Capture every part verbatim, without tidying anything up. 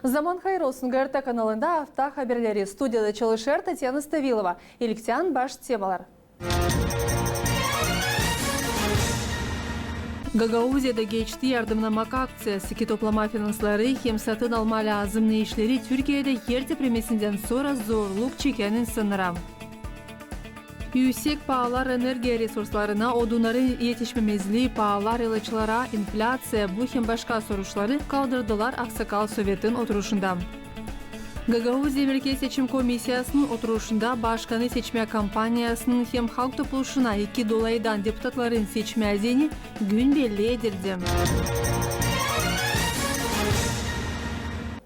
Zaman hayır olsun. GRT kanalında afta haberleri. Studiyada çalışêr Tatyana Stavilova. İlktän baş temalar. Gagauziyada geçti yardımnamak akţiyası, ki toplamaa finansları hem satın almaa lääzımnı işleri Türkiyedä er depremindän sora zorluk çekän insannara. Üüsek paalar energiya resurslarına, odunnarın etişmemezlii, paalar ilaçlara, inflţiya, bu hem başka soruşları kaldırdılar Aksakal sovetin oturuşunda. Gagauziya Merkez seçim komissiyasının oturuşunda başkanı seçmää kampaniyasının hem Halk Topluşuna iki dolaydan deputatların seçmää deyni gün belli edildi.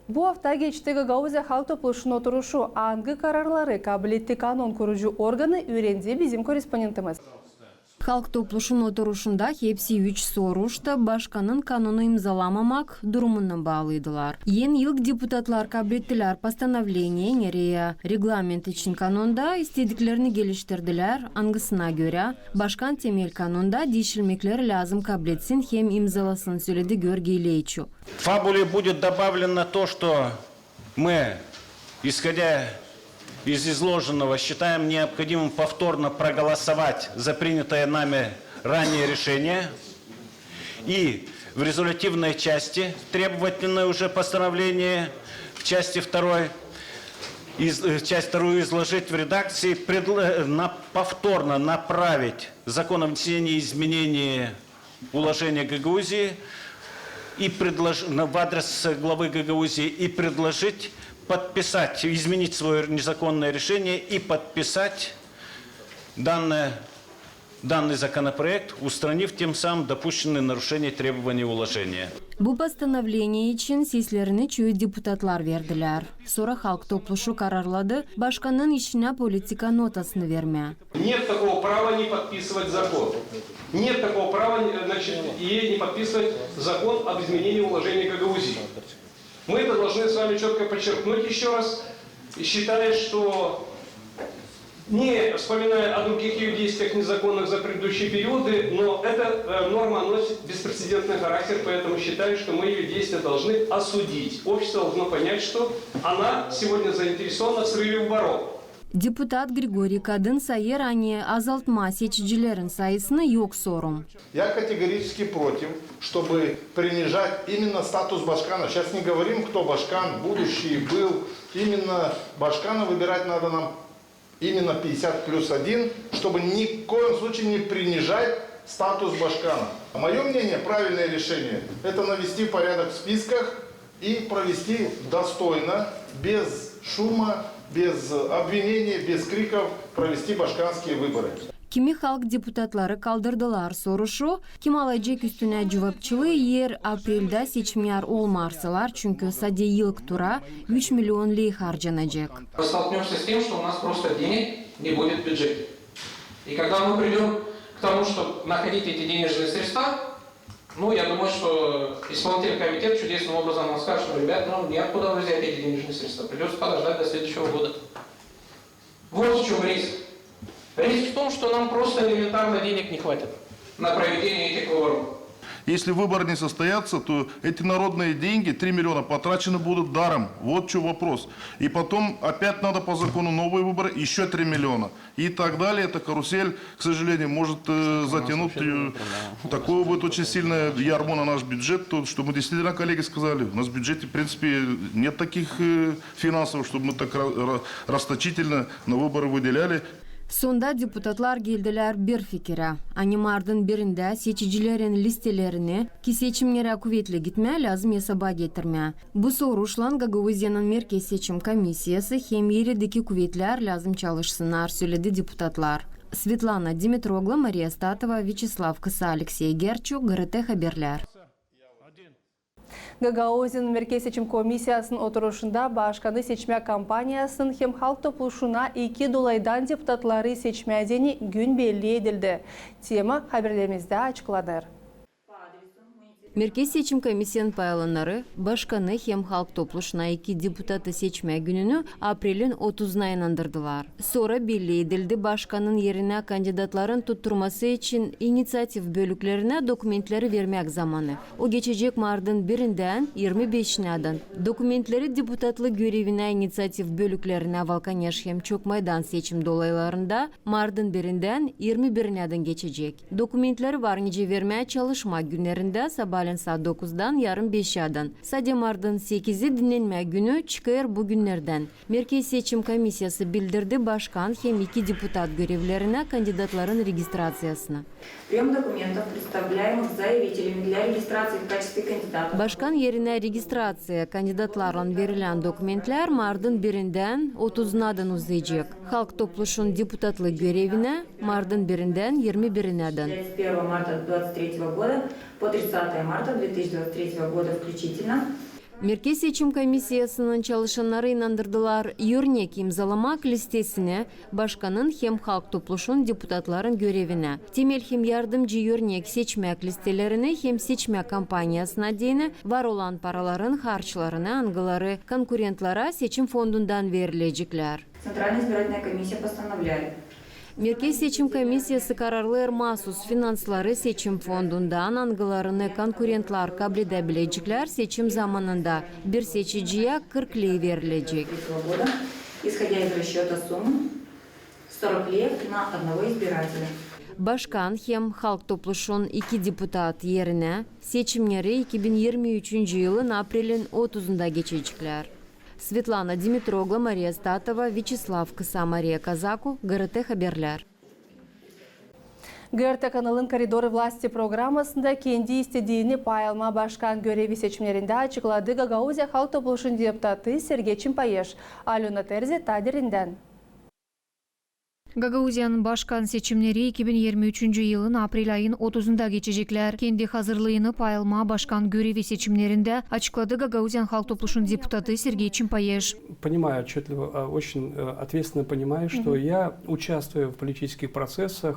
Bu afta geçti Gagauziya Halk Topluşunun oturuşu. Angı kararları kabletti kanon kurucu organı, üürendi bizim korrespondentimiz. Halk Topluşunun oturuşunda hepsi üç soruşta başkanın kanonu imzalamamak durumunnan baalıydılar. En ilk deputatlar kablettilär postanovleniye, nereyi reglament için kanonda istediklerini geliştirdilär, angısına görä başkan temel kanonda diişilmekler lääzım kabletsin hem imzalasın, söledi Георгий Лейчу. В фабуле будет добавлено то, что мы, исходя из изложенного, считаем необходимым повторно проголосовать за принятое нами ранее решение и в резолютивной части, требовательное уже постановление в части второй, из-, э, часть вторую изложить в редакции, предла-, э, на-, повторно направить закон о внесении изменений уложение Гагаузии и предлож-, на, в адрес главы Гагаузии и предложить подписать, изменить своё незаконное решение и подписать данное, данный законопроект, устранив тем самым допущенные нарушения требований уложения. Bu postanovleniye için seslerini çoyu deputatlar verdilär. Sora Halk Topluşu kararladı başkanın işinä politika notasını vermää. Нет такого права не подписывать закон. Нет такого права, э, значит, и не подписывать закон об изменении уложения Гагаузии. Мы это должны с вами чётко подчеркнуть ещё раз, считая, что не вспоминая о других её действиях незаконных за предыдущие периоды, но эта, э, норма носит беспрецедентный характер, поэтому считаю, что мы её действия должны осудить. Общество должно понять, что она сегодня заинтересована в срыве выборов. Deputat Grigoriy Kadın sayêr, ani azaltmaa seçicilerin sayısını yok sorum. Я категорически против, чтобы принижать именно статус башкана. Сейчас не говорим, кто башкан, будущий, был. Именно башкана выбирать надо нам именно пятьдесят плюс один, чтобы ни в коем случае не принижать статус башкана. Моё мнение, правильное решение — это навести порядок в списках и провести достойно, без шума, без обвинений, без криков, провести башканские выборы. Kimi halk deputatları kaldırdılar soruşu, kim alacek üstünä cuvapçılıı, eer apreldä seçimnär olmarsalar, çünkü sade ilk tura üç milion ley harcanacek. Столкнёмся с тем, что у нас просто денег не будет в бюджете. И когда мы придём к тому, чтобы находить эти денежные средства, ну, я думаю, что исполнительный комитет чудесным образом нам скажет, что, ребят, ну, неоткуда вам взять эти денежные средства. Придётся подождать до следующего года. Вот в чём риск. Риск в том, что нам просто элементарно денег не хватит на проведение этих выборов. Если выборы не состоятся, то эти народные деньги, три миллиона, потрачены будут даром. Вот в чём вопрос. И потом опять надо по закону новые выборы, ещё три миллиона. И так далее. Эта карусель, к сожалению, может, э, затянуть, э, такое будет очень сильное ярмо на наш бюджет, то, что мы действительно, коллеги сказали, у нас в бюджете, в принципе, нет таких, э, финансов, чтобы мы так ра-, ра-, расточительно на выборы выделяли. Sonda deputatlar geldilär bir fikirä, ani martın birindä seçicilerin listelerini, ki seçimnerä kuvetli gitmää, lääzım esaba getirmää. Bu soruşlan Gagauziyanın Merkez seçim komissiyası hem erideki kuvetlär lääzım çalışsınnar, söledi deputatlar. Svetlana Dimitroglu, Mariya Statova, Vyaçeslav Kısa, Aleksey Gerçu, GRT Haberlär. Gagauziyanın Merkez seçim komissiyasının oturuşunda başkanı seçmää kampaniyasının hem Halk Topluşuna iki dolaydan deputatları seçmää deyni gün belli edildi. Tema haberlerimizdä açıklanêr. Merkez Seçim Komissiyanın paylanları başkanı hem Halk Topluşuna iki deputatı seçmää gününü aprelin otuzuna inandırdılar. Sora belli edildi, başkanın erinä kandidatların tutturması için iniţiativ bölüklerinä dokumentleri vermäk zamanı. O geçecek martın birindän irmi beşinädän. Dokumentleri deputatlık görevinä iniţiativ bölüklerinä Valkaneş hem Çokmaydan seçim dolaylarında martın birindän irmi birinädän geçecek. Dokumentleri var nicä vermää çalışma günnerindä sabaalän saat dokuzdan yarım beşädän. Sade martın sekizi dinnenmä günü çıkêr bu günnerdän. Merkez Seçim Komissiyası bildirdi başkan hem iki deputat görevlerinä kandidatların registraţiyasını. Приём документов, представляемых заявителями для регистрации в качестве кандидатов. Başkan erinä registraţiya kandidatlarlan verilän dokumentlär martın birindän otuzunadan uzayacek. Halk Topluşun deputatlık görevinä martın birindän irmi birinädän. С первого марта двадцать третьего года по тридцатое марта две тысячи двадцать третьего года включительно. Merkez Seçim Komissiyasının çalışannarı inandırdılar örnek imzalamak listesinä başkanın hem Halk Topluşun deputatların görevinä. Temel hem yardımcı örnek seçmäk listelerini hem seçmä kampaniyasına deyni var olan paraların harçlarını, angıları konkurentlara seçim fondundan verileceklär. Центральная избирательная комиссия постановляет. Merkez Seçim Komissiyası kararlêêr maasuz finansları seçim fondundan, angılarını konkurentlar kabledäbileceklär seçim zamanında. Bir seçiciyä kırk ley verilecek. Исходя из расчёта суммы сорок леев на одного избирателя. Başkan hem Halk Topluşun iki deputat erinä seçimneri iki bin irmi üçüncü yılın aprelin otuzunda geçeceklär. Svetlana Dimitroglu, Mariya Statova, Vyaçeslav Kısa, Mariya Kazaku, GRT Haberlär. GRT kanalın Koridorı vlasti programasında kendi istediini pay almaa başkan görevi seçimnerindä açıkladı Gagauziya Halk Topluşun deputatı Sergey Çimpayeş. Alöna Terzi taa derindän. Gagauziyanın başkan seçimneri iki bin irmi üçüncü yılın aprel ayın otuzunda geçeceklär. Kendi hazırlıını pay almaa başkan görevi seçimnerindä açıkladı Gagauziyanın Halk Topluşun deputatı Sergey Çimpayeş. Понимаю отчётливо, а, очень, э, ответственно понимаю, что я участвую в политических процессах,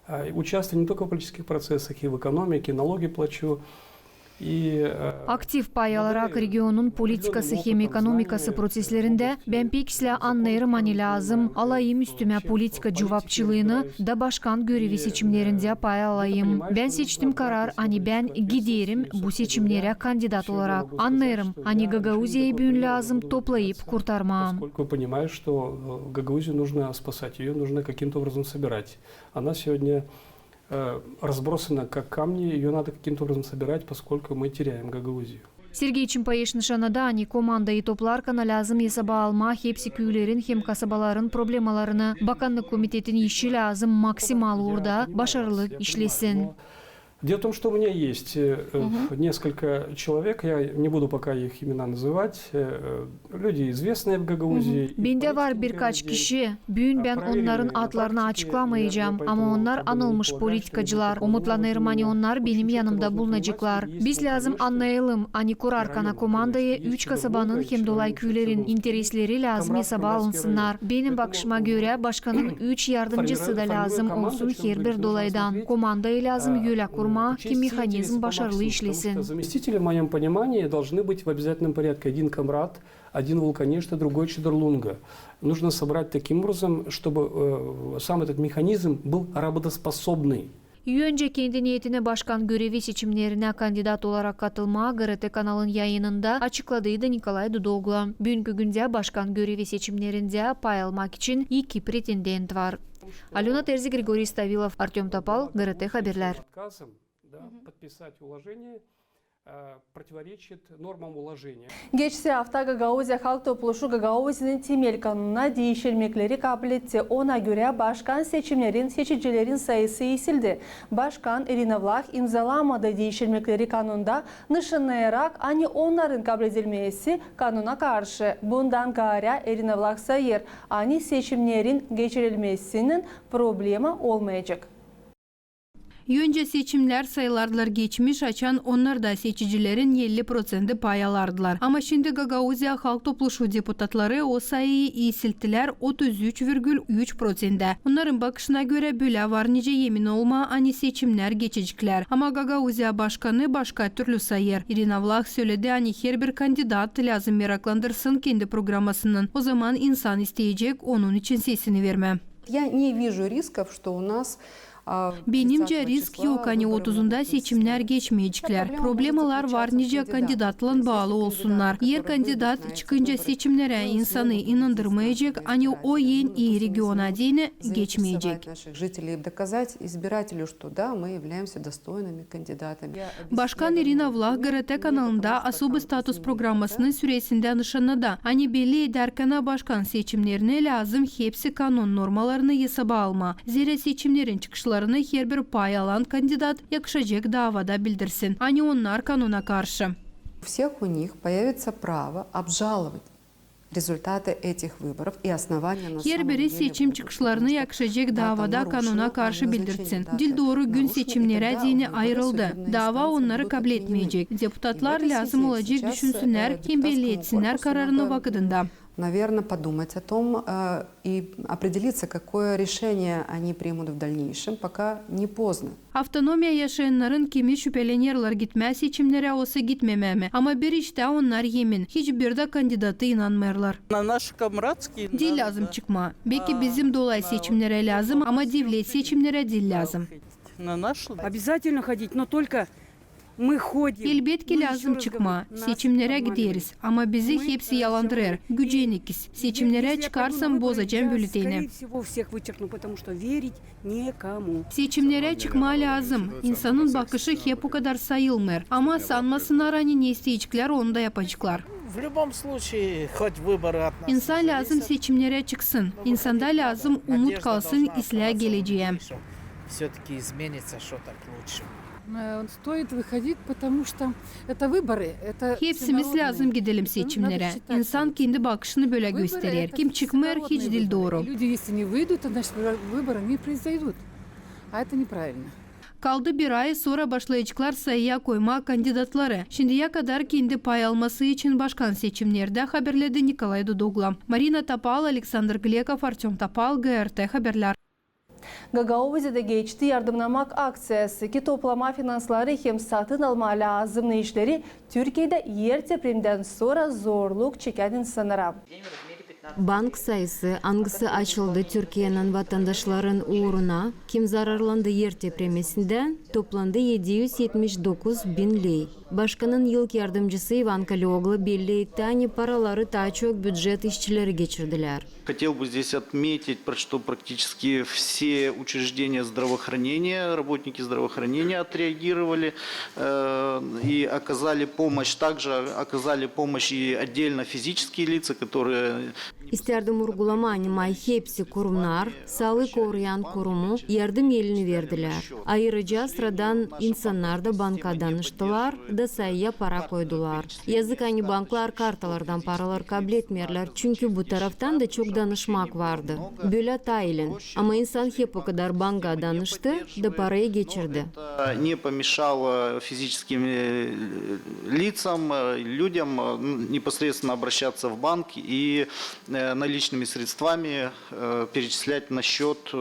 а, участвую не только в политических процессах, и в экономике, налоги плачу. Aktiv pay alarak regionun politikası hem ekonomikası proseslerindä bän pek islää annêêrım, ani lääzım alayım üstümä politika cuvapçılıını da başkan görevi seçimnerindä pay alayım. Bän seçtim karar, ani bän giderim bu seçimnerä kandidat olarak. Annêêrım, ani Gagauziyayı büün lääzım toplayıp kurtarmaa. Поскольку понимаю, что, э, Гагаузию нужно спасать, её нужно каким-то образом собирать. Она сегодня э, разбросана, как камни, её надо каким-то образом собирать, поскольку мы теряем Гагаузию. Sergey Çimpayeş nışannadı, ani komandayı toplarkana lääzım esaba almaa hepsi küülerin hem kasabaların problemalarını. Bakannık komitetin işi lääzım maksimal uurda başarılı işlesin. Дело в том, что у меня есть, э, э, несколько человек, я не буду пока их имена называть, э, э, люди известные в Гагаузии. Bendä var birkaç kişi, büün bän onnarın adlarını açıklamayacam, ama onnar anılmış politikacılar. Umutlanêrım, ani onnar benim yanımda bulunaceklar. Biz lääzım annayalım, ani kurarkana komandayı, üç kasabanın hem dolay küülerin interesleri lääzım esaba alınsınnar. Benim bakışıma görä, başkanın üç yardımcısı da lääzım olsun herbir dolaydan. Komandayı lääzım ölä kurmaa, ki mehanizm başarılı işlesin. Заместители, в моём понимании, должны быть в обязательном порядке. Один Камрад, один Вулканешта, другой Чидерлунга. Нужно собрать таким образом, чтобы, э, сам этот механизм был работоспособный. Öncä kendi niyetinä başkan görevi seçimnerinä kandidat olarak katılmaa GRT kanalın yayınında açıkladıydı Nikolay Dudoglu. Büünkü gündä başkan görevi seçimnerindä pay almak için iki pretendent var. Alöna Terzi, Grigoriy Stavilov, Artöm Topal, GRT Haberlär. Отказом, да, подписать уложение, э, противоречит нормам уложения. Geçti afta Gagauziya Halk Topluşu Gagauziyanın temel kanununa diişilmekleri kabletti. Ona görä başkan seçimnerin seçicilerin sayısı esildi. Başkan Erenavlak imzalamadı diişilmekleri kanunda, nışannayarak, ani onnarın kabledilmesi kanuna karşı. Bundan gaarä Erenavlak sayêr, ani seçimnerin geçirilmesinin problema olmayacek. Öncä seçimnär sayılardılar geçmiş, açan onnarda seçicilerin elli proţenti pay alardılar. Ama şindi Gagauziya Halk Topluşu deputatları o sayıyı iisilttilär otuz üç virgül üç proţentä. Onnarın bakışına görä, bölä var nicä emin olmaa, ani seçimnär geçeceklär. Ama Gagauziya başkanı başka türlü sayêr. İrina Vlah söledi, ani herbir kandidat lääzım meraklandırsın kendi programasınnan. Ozaman insan isteyecek onun için sesini vermää. Я не вижу рисков, что у нас Benimcä risk yok, ani otuzunda seçimnär geçmeyeceklär. Problemalar var nicä kandidatlan baalı olsunnar. Eer kandidat çıkınca seçimnerä insanı inandırmayacek, ani o en ii regiona deyni geçmeyecek. Başkan İrina Vlah GRT kanalında Особый статус programmasının süresindä nışannada, ani belli edärkän başkan seçimnerini lääzım hepsi kanon normalarını esaba almaa. Zerä seçimnerin çıkışlarını herbir pay alan kandidat yakışacek daavada bildirsin, ani onnar kanona karşı. У всех у них появится право обжаловать результаты этих выборов и основания на самом деле. Herbiri seçim çıkışlarını yakışacek daavada kanona karşı bildirsin, dil dooru gün seçimnerä deyni ayırıldı. Daava onnarı kabletmeyecek. Deputatlar lääzım olacek düşünsünnär hem belli etsinnär kararını vakıdında. Наверное, подумать о том и определиться, какое решение они примут в дальнейшем, пока не поздно. Avtonomiya yaşayannarın kimi şüpelenerlär gitmää seçimnerä, osa gitmemää mi? Ama bir iştä onnar emin, hiçbir dä kandidatı inanmêêrlar. Diil lääzım çıkmaa. Beki bizim dolay seçimnerä lääzım, ama devlet seçimnerä diil lääzım. Обязательно ходить, но только Elbetki lääzım çıkmaa. Seçimnerä gideriz, ama bizi hepsi yalandırêr. Gücenikiz. Seçimnerä çıkarsam, bozacam bülleteni. Seçimnerä çıkmaa lääzım. İnsanın bakışı hep okadar sayılmêêr. Ama sanmasınnar, ani ne isteyeceklär, onu da yapaceklar. İnsan lääzım seçimnerä çıksın. İnsanda lääzım umut kalsın islää gelecää. Стоит выходить, потому что это выборы. Hepsimiz lääzım gidelim seçimnerä. İnsan kendi bakışını bölä gösterer. Kim çıkmêêr, hiç diil dooru. Люди, если не выйдут, то, значит, выборы не произойдут. А это неправильно. Kaldı bir ay, sora başlayaceklar sayıya koymaa kandidatları. Şindiyä kadar kendi pay alması için başkan seçimnerdä haberledi Nikolay Dudoglu. Marina Topal, Aleksandr Glekov, Artöm Topal, GRT Haberlär. Gagauziyada geçti yardımnamak akţiyası, ki toplamaa finansları hem satın almaa lääzımnı işleri Türkiyedä er tepremdän sora zorluk çekän insannara. Bank sayısı, angısı açıldı Türkiyenin vatandaşların uuruna, kim zararlandı er tepremesindän, toplandı edi üz etmiş dokuz bin ley. Başkanın ilk yardımcısı İvan Kalioglu belli etti, ani paraları taa çok bücet işçileri geçirdilär. Хотел бы здесь отметить, пр-, что практически все учреждения здравоохранения, работники здравоохранения отреагировали, э, и оказали помощь, также оказали помощь и отдельно физические лица, которые İstärdim urgulamaa, ani may hepsi kurumnar, saalıı koruyan kurumu yardım elini verdilär. Ayırıca sıradan insannar da banka danıştılar da sayıya para koydular. Yazık, ani banklar kartalardan paralar kabletmeerlär, çünkü bu taraftan da çok danışmak vardı. Bölä taa iilin. Ama insan hep okadar banka danıştı da parayı geçirdi. Это не помешало физическим, э, лицам, э, людям, э, н-, непосредственно обращаться в банк и, э, наличными средствами, э, перечислять на счёт, э,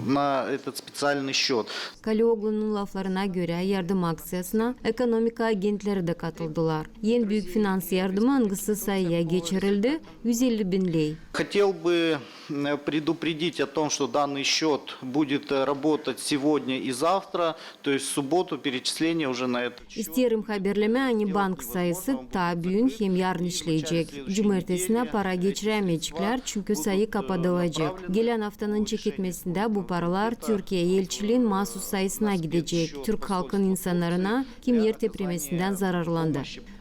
на этот специальный счёт. Kalioglunun laflarına görä, yardım akţiyasına ekonomika agentleri dä katıldılar. En büük finans yardımı, angısı sayıya geçirildi, üz elli bin ley. Хотел бы, м, предупредить о том, что данный счёт будет, э, работать сегодня и завтра, то есть в субботу перечисление уже на этот счёт. İsteerim haberlemää, ani bank sayısı taa büün hem yarın işleyecek. Cumartesinä para geçirämeyeceklär, çünkü sayı kapadılacek. Gelän aftanın çeketmesindä bu paralar Türkiye elçiliin maasuz sayısına gidecek, türk halkın insannarına, kim er tepremesindän zararlandı.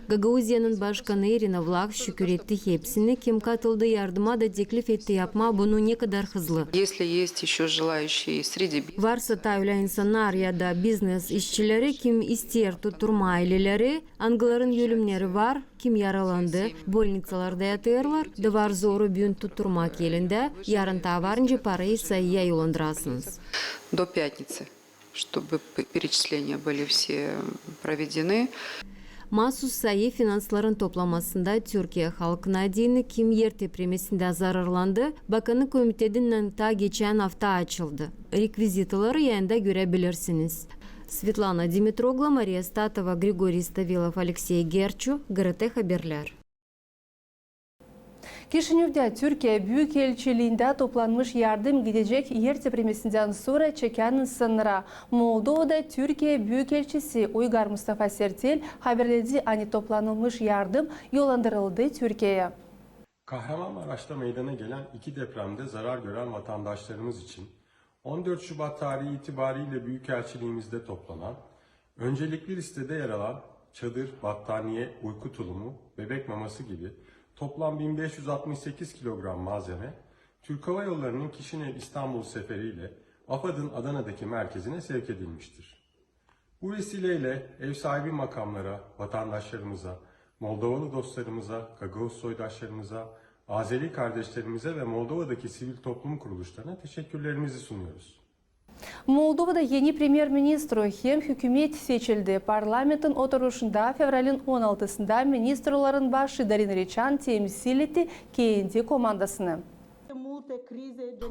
Gagauziyanın başkanı İrina Vlah şükür etti hepsinä, kim katıldı yardıma da teklif etti yapmaa bunu ne kadar hızlı. Если есть ещё желающие среди би- Varsa taa ölä insannar ya da biznes işçileri, kim isteer tutturmaa aileleri, angıların ölümneri var, kim yaralandı, bolniţalarda yatêrlar, da var zoru büün tutturmak elindä, yarın taa var nicä parayı sayıya yollandırasınız. До пятницы. чтобы п-, перечисления были все проведены. Maasuz sayı finansların toplamasında Türkiye halkına deyni, kim er tepremesindä zararlandı, Bakannık komitetinnän taa geçän afta açıldı. Rekvizitaları yanında görebilirsiniz. Svetlana Dimitroglu, Mariya Statova, Grigoriy Stavilov, Aleksey Gerçu, GRT Haberlär. Kişinövdä Türkiye Büükelçiliindä toplanmış yardım gidecek er tepremesindän sora çekän insannara. Moldovada Türkiye Büükelçisi Uygar Mustafa Sertel haberledi, ani toplanılmış yardım yollandırıldı Türkiyeyä. Kahramanmaraş'ta meydana gelen iki depremde zarar gören vatandaşlarımız için on dört Şubat tarihi itibariyle Büyükelçiliğimizde toplanan, öncelikli listede yer alan çadır, battaniye, uyku tulumu, bebek maması gibi toplam bin beş yüz altmış sekiz kilogram malzeme, Türk Hava Yolları'nın Kişinev İstanbul seferiyle AFAD'ın Adana'daki merkezine sevk edilmiştir. Bu vesileyle ev sahibi makamlara, vatandaşlarımıza, Moldovalı dostlarımıza, Gagauz soydaşlarımıza, Azeri kardeşlerimize ve Moldova'daki sivil toplum kuruluşlarına teşekkürlerimizi sunuyoruz. Moldovada eni premyer-ministru hem hükümet seçildi. Parlamentin oturuşunda fevralin on altısında ministrların başı Darin Reçan temsil etti kendi komandasını.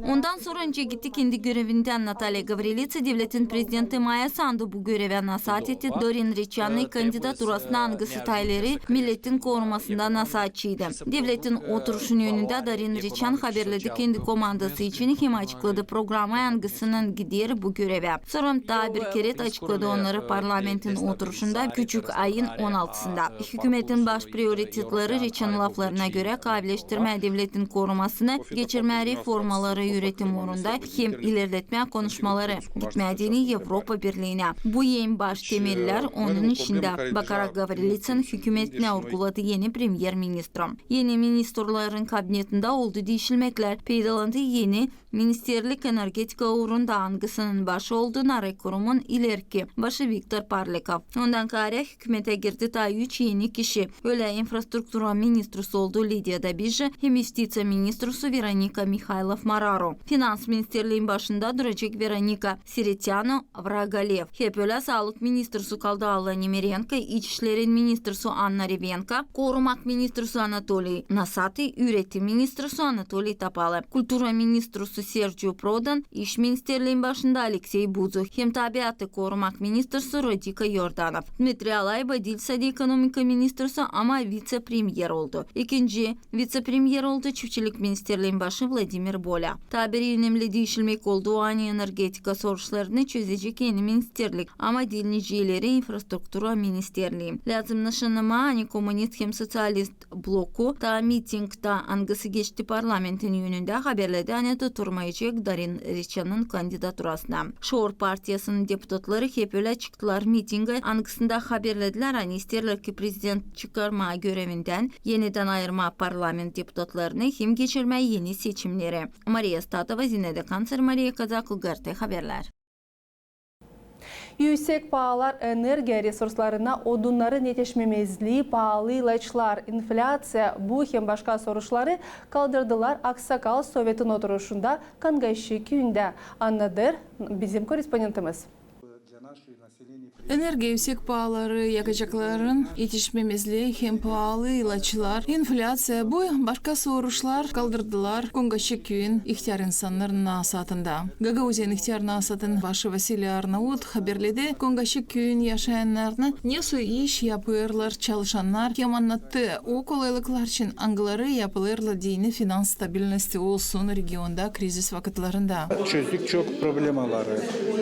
Ondan sora öncä gitti kendi görevindän. Natalya Gavrilitsa devletin prezidenti Maya Sandu bu görevä nasaat etti Darin Reçannıı kandidaturasına, angısı taa ileri milletin korumasında nasaatçıydı. Devletin oturuşunun önündä Darin Reçan haberledi kendi komandası için hem açıkladı programayı, angısınnan gider bu görevä. Sora taa bir kerä açıkladı onnarı parlamentin oturuşunda, küçük ayın on altısında. Hükümetin baş prioritetleri, Reçanın laflarına görä, kaavileştirmää devletin korumasını, geçirmää reformaları üretim uurunda hem ilerletmää konuşmaları, gitmää deyni Evropa Birliinä. Bu en baş temellär, onun içindä bakarak Gavrilitsanın hükümetinä, urguladı eni premyer-ministru. Eni ministrların kabinetindä oldu diişilmeklär, peydalandı eni ministerlik energetika uurunda, angısının başı oldu Narekurumun ilerki başı Viktor Parlikov. Ondan kaarä hükümetä girdi taa üç eni kişi. Ölä infrastruktura ministrusu oldu Lidiya Dabiji hem yustiţiya ministrusu Veronika Mihaylov-Moraru. Finans ministerliin başında duracek Veronika Siretyanı Vragalev. Hep ölä saalık ministrusu kaldı Alla Nemerenko, iç işlerin ministrusu Anna Revenko, korumak ministrusu Anatoliy Nosatı, üretim ministrusu Anatoliy Topalı, kultura ministrusu Sergiu Prodan, iş ministerliin başında Aleksey Buzu hem tabiatı korumak ministrusu Rodika Yordanov. Dmitriy Alayba diil sade ekonomika ministrusu, ama vitse-premyer oldu. İkinci vitse-premyer oldu çiftçilik ministerliin başı Vladimir Bolä. Taa bir önemli diişilmek oldu, o ani energetika soruşlarını çözecek eni ministerlik, ama diil nicä ileri infrastruktura ministerlii. Lääzım nışannamaa, ani komunist hem soţialist bloku taa mitingtä, angısı geçti parlamentin önündä, haberledi, ani da turmayacek Darin Reçanın kandidaturasına. Şor partiyasının deputatları hep ölä çıktılar mitingä, angısında haberledilär, ani isteerlär, ki prezident çıkarmaa görevindän, enidän ayırmaa parlament deputatlarını hem geçirmää eni seçimneri. Mariya Statova, Zineda Kanţer, Mariya Kazaklu, GRT Haberlär. Üüsek paalar energiya resurslarına, odunnarın etişmemezlii, paalı ilaçlar, inflyaţiya, bu hem başka soruşları kaldırdılar Aksakal sovetin oturuşunda Kangaşi küüyündä, annadı bizim korrespondentimiz. Energiya üüsek paaları, yakacakların etişmemezlii hem paalı ilaçlar, inflyaţiya, bu başka soruşlar kaldırdılar Kongaşi küüyün ihtär insannarın nasaatında. Gagauziyanın ihtär nasaatın başı Vasiliy Arnaut haberledi Kongaşi küüyün yaşayannarına, nesoy iş yapêrlar çalışannar, hem annattı o kolaylıklar için, angıları yapılêrlar deyni finans stabilnosti olsun regionda krizis vakıtlarında. Çözdük çok problemaları.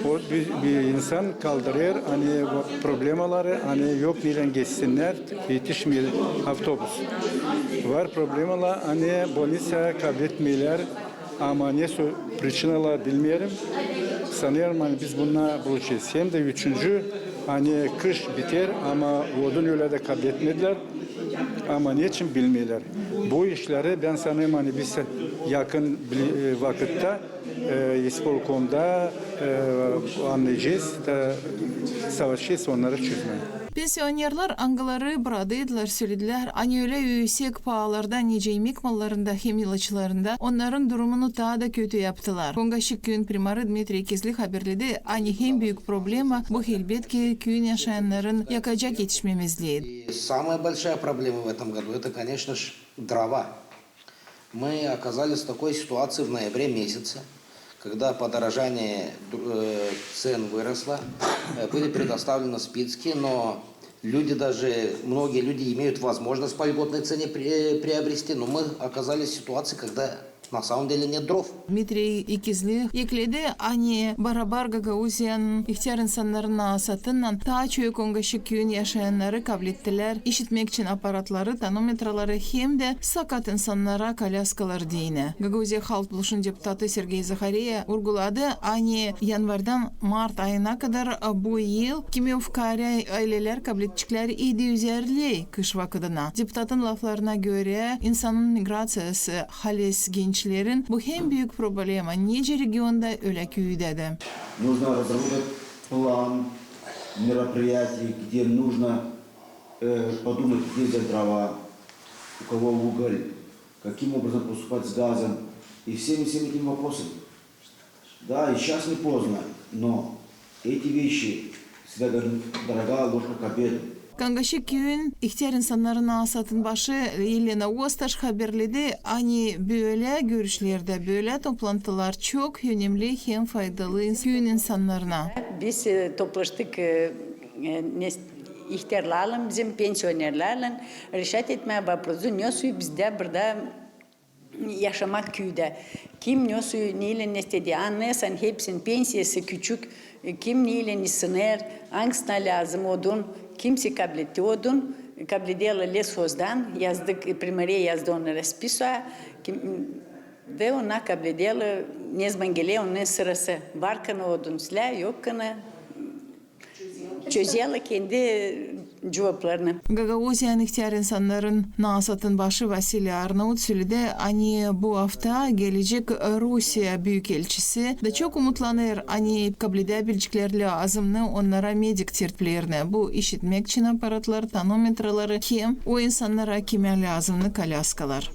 O bir, bir insan kaldırêr, ani bu problemaları, ani yok neylän geçsinnär, etişmeer avtobus. Var problemalar, ani bolniţaya kabletmeerlär, ama nesoy pričinalar bilmeerim. Sanêrım, ani biz bunnar buluşêrız. Hem dä üçüncü, ani kış biter, ama odun ölä dä kabletmedilär. Ama neçin bilmeerlär? Bu işleri bän sanêrım, ani biz yakın bili-, e, vakıtta, e, ispolkomda, e, annayacez da savaşacez onnarı çözmää. Pensionerlär, angıları buradaydılar, söledilär, ani ölä üüsek paalardan nicä imek mallarında hem ilaçlarında, onnarın durumunu taa da kötü yaptılar. Kongaşik küüyün primarı Dmitriy İkizli haberledi, ani hem büük problema bu, elbetki, küüyün yaşayannarın yakacak etişmemezlii. И самая большая проблема в этом году, это, конечно ж, дрова. Мы оказались в такой ситуации в ноябре месяце, когда подорожание, э, цен выросло, э, были предоставлены списки, но люди даже, многие люди имеют возможность по льготной цене при-, приобрести, но мы оказались в ситуации, когда на самом деле нет дров. Dmitriy İkizli ekledi, ani barabar Gagauziyanın ihtär insannarın naasatınnan taa çoyu Kongaşik küüyün yaşayannarı kablettilär işitmek için aparatları, tonometraları hem dä sakat insannara kolyaskalar deyni. Gagauziya Halk Topluşunun deputatı Sergey Zahareya urguladı, ani yanvardan mart ayına kadar bu yıl kimyofkari aylelär kabledeceklär edi üz erley kış vakıdına. Deputatın laflarına görä, insanın migraţiyası, haliz gençlerin bu hem büük problema nicä regionda, ölä küüdä dä. Нужно разработать план мероприятий, где нужно, э, подумать, где взять дрова, у кого уголь, каким образом поступать с газом и всеми, всеми этими вопросами. Да, и сейчас не поздно, но эти вещи всегда говорят, дорога ложка к обеду. Kongaşik küüyün ihtär insannarın naasatın başı Elena Ostaş haberledi, ani bölä görüşlerdä, bölä toplantılar çok önemli hem faydalı ins-, küüyün insannarına. Biz, e, toplaştık, e, e, nes-, ihtärlarlan, bizim pensionerlarlan reşat etmää voprosu, ne soy bizdä burada yaşamak küüdä. Kim ne soy, neylän istedi. Annarsın, hepsinin pensiyası küçük, kim neylän isınêr, angısına lääzım odun, kimsey kabletti odun, kablederlär lesozdan, yazdık, primariyä yazdı onu raspisua, kim, da ona kablederlär, nezaman geler onun sırası. Var kana odun, islää, yok kana. Çözerlär kendi cuvaplarını. Gagauziyanın ihtär insannarın naasatın başı Vasiliy Arnaut söledi, ani bu afta gelecek Rusiya büük elçisi da çok umutlanêr, ani kabledebilecekler lääzımnı onnara medik tertiplerini. Bu işitmek için aparatları, tonometraları hem o insannara, kimä lääzımnı kolyaskalar.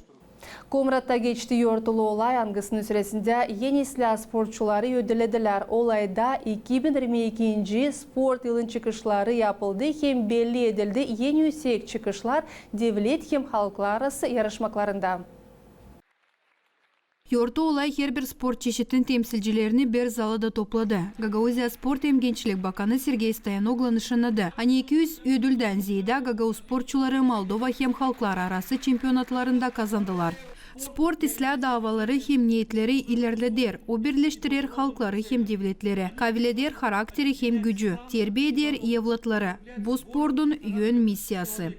Komratta geçti yortulu olay, angısının süresindä en islää sportçuları ödülledilär. Olayda iki bin irmi ikinci sport yılın çıkışları yapıldı hem belli edildi en üüsek çıkışlar devlet hem halklararası yarışmaklarında. Yortu olay herbir sport çeşitinin temsilcilerini bir zalda topladı. Gagauziya sport hem gençlik bakanı Sergey Stoyanoglu nışannadı, ani iki üz ödüldän zeedä gagauz sportçuları Moldova hem halklararası çempionatlarında kazandılar. Sport islää davaları hem neetleri ilerleder, o birleştirer halkları hem devletleri, kavileder harakteri hem gücü, terbiä eder evlatları. Bu sportun ön missiyası.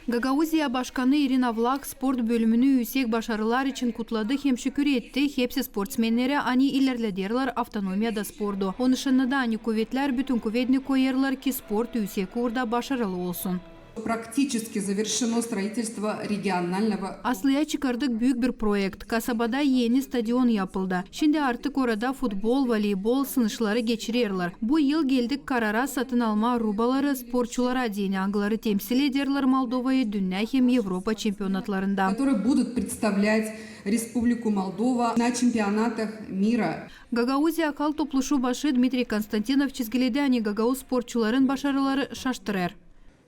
Gagauziya başkanı İrina Vlah sport bölümünü üüsek başarılar için kutladı hem şükür etti hepsi sportsmennerä, ani ilerlederlär avtonomiyada sportu. O nışannadı, ani kuvetlär bütün kuvedni koyêrlar, ki sport üüsek uurda başarılı olsun. Практически завершено строительство регионального. Aslıya çıkardık büük bir proekt. Kasabada eni stadion yapıldı. Şindi artık orada futbol, voleybol sınışları geçirerlär. Bu yıl geldik karara satın almaa rubaları sportçulara deyni, angıları temsil ederlär Moldovayı dünnä hem Evropa çempionatlarında. Которые будут представлять Республику Молдова на чемпионатах мира. Gagauziya Halk Topluşu başı Dmitriy Konstantinov çizgiledi, ani gagauz sportçuların başarıları şaştırêr.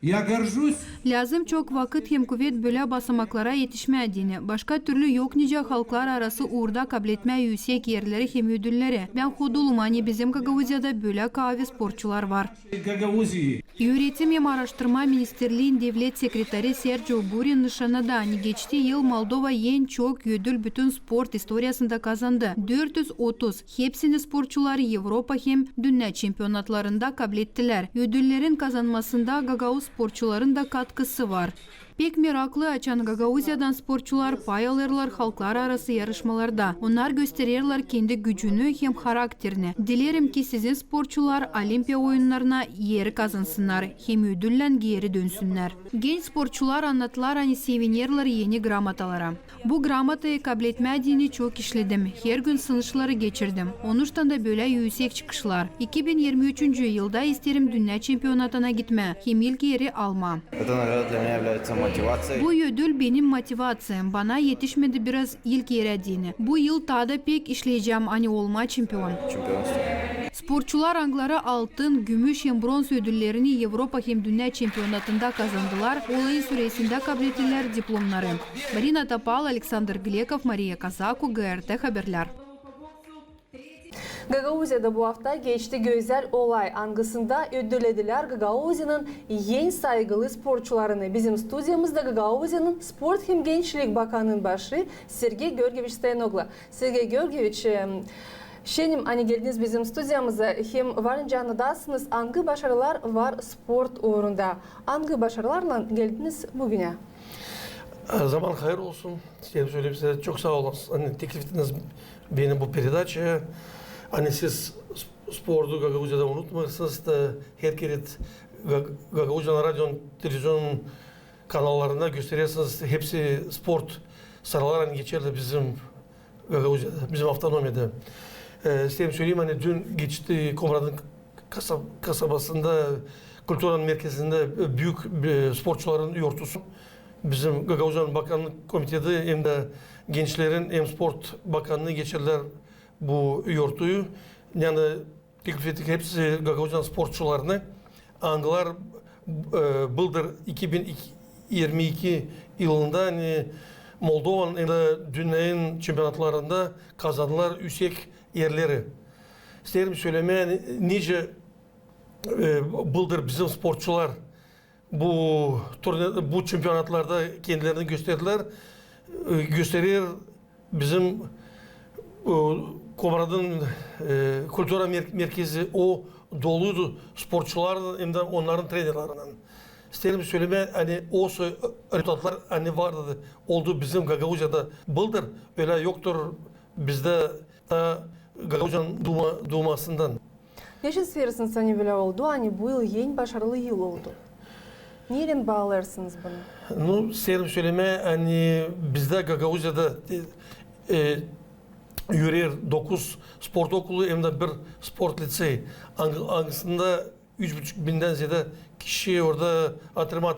Я горжусь. Lääzım çok vakıt hem kuvet bölä basamaklara etişmää deyni. Başka türlü yok nicä halklararası uurda kabletmää üüsek erleri hem ödülleri. Bän hodulum, ani bizim Gagauziyada bölä kaavi sportçular var. Гагаузии. Üüretim hem aaraştırma ministerliin devlet sekreteri Sergio Burin nışannadı, ani geçti yıl Moldova en çok ödül bütün sport istoriyasında kazandı. Dört üz otuz. Hepsini sportçular Evropa hem dünnä çempionatlarında kablettilär. Ödüllerin kazanmasında gagauz sportçuların da katkısı var. Pek meraklı, açan Gagauziyadan sportçular pay alêrlar halklararası yarışmalarda. Onnar göstererlär kendi gücünü hem harakterini. Dilerim ki, sizin sportçular Olimpiya oyunnarına er kazansınnar hem ödüllän geeri dönsünnär. Genç sportçular annadılar, ani sevinerlär eni gramatalara. Bu gramatayı kabletmää deyni çok işledim. Hergün sınışları geçirdim. Onuştan da bölä üüsek çıkışlar. İki bin irmi üçüncü yılda isteerim dünnä çempionatına gitmää hem ilk eri almaa. Эта награда для меня является мотивацией. Bu ödül benim motivaţiyam. Bana etişmedi biraz ilk erä deyni. Bu yıl taa da pek işleyecäm, ani olmaa çempion. Чемпионство. Sportçular, angıları altın, gümüş hem bronz ödüllerini Evropa hem dünnä çempionatında kazandılar, olayın süresindä kablettälär diplomnarı. Marina Topal, Aleksandr Glekov, Mariya Kazaku, GRT Haberlär. Gagauziyada bu afta geçti gözäl olay, angısında ödülledilär Gagauziyanın en saygılı sportçularını. Bizim studiyamızda Gagauziyanın sport hem gençlik bakanının başı Sergey Georgieviç Stoyanoglu. Sergey Georgieviç, em, şenim, ani geldiniz bizim studiyamıza, hem var nicä annadasınız, angı başarılar var sport uurunda. Angı başarılarlan geldiniz büünä? E, zaman hayır olsun. İsteerim sölemää sizä çok saa olun, ani teklif ettiniz beni bu peredaçaya. Ani siz sp-, sportu Gagauziyada unutmêêrsınız da, her keret Ga-, Gagauziyanın radio, televizyon kanallarında gösterersiniz, hepsi sport sıralar, ani geçer dä bizim Gagauziyada, bizim avtonomiyada. E, isteerim söleyim, ani dün geçti Komratın kasa-, kasabasında, kultura merkezindä büük, e, sportçuların yortusu. Bizim Gagauziyanın Bakanlık Komiteti hem dä gençlerin hem sport bakanlıı geçirdilär bu yortuyu. Yani teklif ettik hepsi Gagauziyanın sportçularını. Angılar, e, bıldır iki bin irmi iki yılında, ani Moldovanın hem dä dünneyin çempionatlarında kazandılar üüsek erleri. İsteerim sölemää, ani nicä, e, bıldır bizim sportçular bu turne-, bu çempionatlarda kendilerini gösterdilär. E, gösterer bizim, e, Komratın, e, kultura mer-, merkezi o doluydu sportçularlan hem dä onnarın trenerlerinnän. İsteerim sölemää, ani o soy-, rezultatlar, ani vardı, oldu bizim Gagauziyada bıldır, ölä yoktur bizdä taa Gagauziyanın duuma-, duumasından. Neçin isteersiniz, ani bölä oldu, ani bu yıl en başarılı yıl oldu? Neylän baalêêrsınız bunu? Nu, isteerim sölemää, ani bizdä Gagauziyada, e, e, üreer dokuz sport okulu hem dä bir sport liţeyi. Ang-, angısında üç buçuk bindän zeedä kişi orada antrenman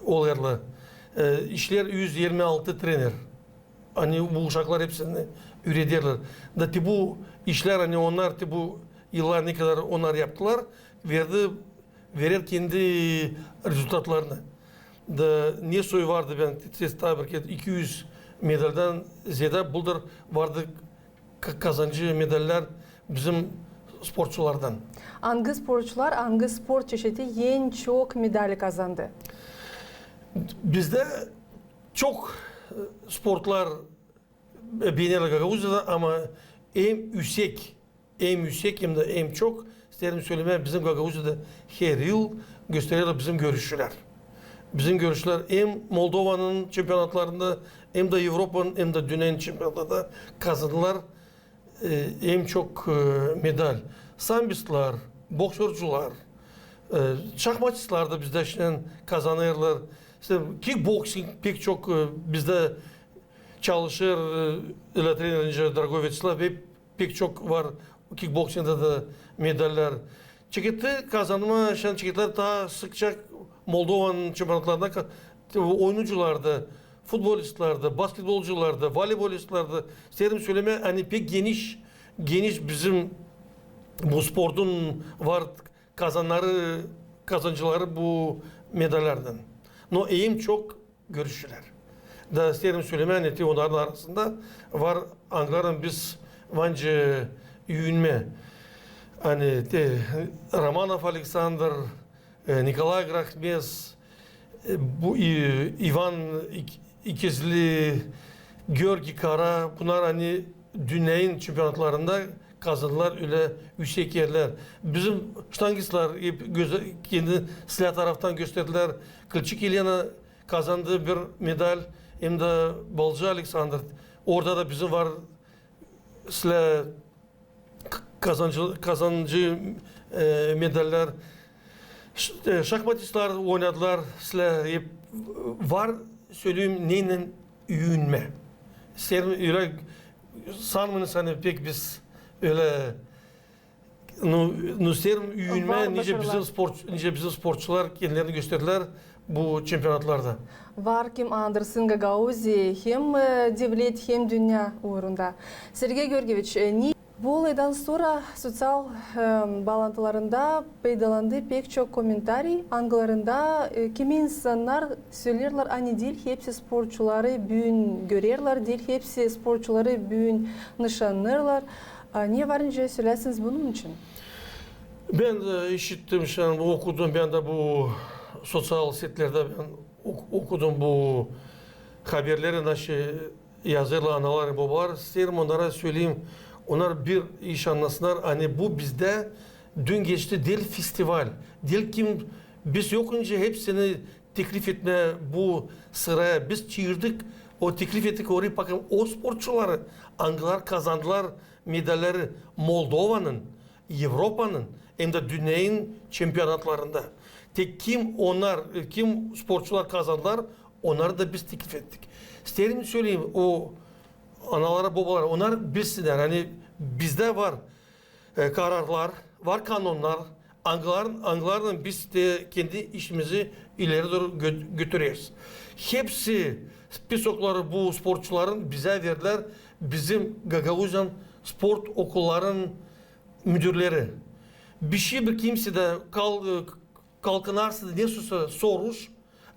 olêrlar. E, işleer üz irmi altı trener. Ani bu uşaklar hepsini üürederlär. Da te bu işlär, ani onnar, te bu yıllar ne kadar onnar yaptılar, verdi, verer kendi rezultatlarını. Da ne soy vardı, bän te-, te-, taa bir kerä, iki üz medalyadän zeedä bıldır vardı ka-, kazancı medallar bizim sportçulardan. Angı sportçular, angı sport çeşidi en çok medal kazandı? Bizdä çok, e, sportlar, e, beenerlär Gagauziyada, ama en üüsek, en üüsek hem dä en çok, isteerim sölemää, bizim Gagauziyada her yıl göstererlär bizim görüşçülär. Bizim görüşçülär hem Moldovanın çempionatlarında, hem dä Evropanın, hem dä dünneyin çempionatlarında kazandılar, e, en çok, e, medal. Sambistlar, boksorcular, e, şahmatçılar da bizdä şindän kazanêrlar. İştä kikboksing pek çok, e, bizdä çalışêr, e, ölä trener, nicä Dragoviç Vyaçeslav, hep pek çok var kikboksingda da medallar. Çeketi kazanma, şindän çeketlär taa sıkça Moldovanın çempionatlarında ka-, te-, oyuncılarda, futbolistlarda, basketbolcularda, voleybolistlarda. İsteerim sölemää, ani pek geniş, geniş bizim bu sportun var kazanları, kazancıları bu medallardan. No en çok görüşçülär. Da isteerim sölemää, ani te onnarın arasında var, angıların biz var nicä üündük. Ani te Romanov Aleksandr, e, Nikolay Grahmez, e, bu, e, İvan İk-, İkizli, Georgiy Kara, bunnar ani dünneyin çempionatlarında kazandılar ölä üüsek erlär. Bizim ştangistlar hep gözä-, kendi silah taraftan gösterdilär. Kılçık Elena kazandı bir medal, hem dä Balcı Aleksandr. Orada da bizim var islää k-, kazancı, kazancı, e, medallar. Ş-, e, şahmatistlar oynadılar islää, hep var, söleyim, neylän üüyünmä. İsteerim ölä, sanmêêrım, ani pek biz ölä, nu, nu, isteerim üüyünmä, var nicä başarılar. Bizim sport-, nicä bizim sportçular kendilerini gösterdilär bu çempionatlarda. Var kim andırsın Gagauziya hem, e, devlet, hem dünnä uurunda. Sergey Georgiyeviç, e, ne Bu olaydan sora soţial, e, baalantılarında peydalandı pek çok komentariy, angılarında, e, kimi insannar söleerlär, ani diil hepsi sportçuları büün görerlär, diil hepsi sportçuları büün nışannêêrlar. A, ne var nicä sölärsiniz bunun için? Bän dä işittim, şindi okudum, bän dä bu soţial setlerdä bän ok-, okudum bu haberleri, naşey yazêrlar analar, bobalar, isteerim onnara söleyim, onnar bir iş annasınnar, ani bu bizdä dün geçti, diil festival, diil kim, biz yok nicä hepsini teklif etmää bu sıraya, biz çaardık, o teklif ettik orayı, bakın, o sportçuları, angılar kazandılar medalleri Moldovanın, Evropanın hem dä dünneyin çempionatlarında. Tek kim onnar, kim sportçular kazandılar, onnarı da biz teklif ettik. İsteerim söleyim o analara, bobalara, onnar bilsinnär, ani bizdä var, e, kararlar, var kanonnar, angılar-, angılarlan biz dä kendi işimizi ileri dooru gö-, götüreriz. Hepsi spisokları bu sportçuların bizä verdilär bizim Gagauziyanın sport okulların müdürleri. Bişey bir kimsey dä kal-, e, kalkınarsınız, ne soruş,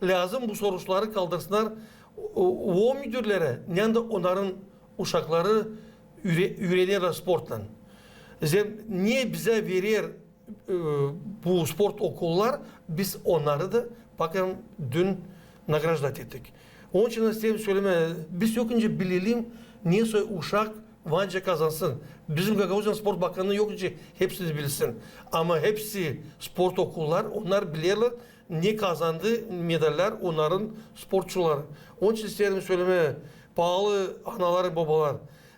lääzım bu soruşları kaldırsınnar o, o müdürlerä, neredä onnarın uşakları üre-, üürenerlär sportlan. Zerä ne bizä verer, e, bu sport okullar, biz onnarı da, bakın, dün nagraždat ettik. Onun için isteerim sölemää, biz yok nicä bilelim, nesoy uşak var nicä kazansın. Bizim Gagauziyanın sport bakanı yok nicä hepsini bilsin. Ama hepsi sport okullar, onnar bilerlär, ne kazandı medallar onnarın sportçuları. Onun için isteerim sölemää, paalı analar, bobalar,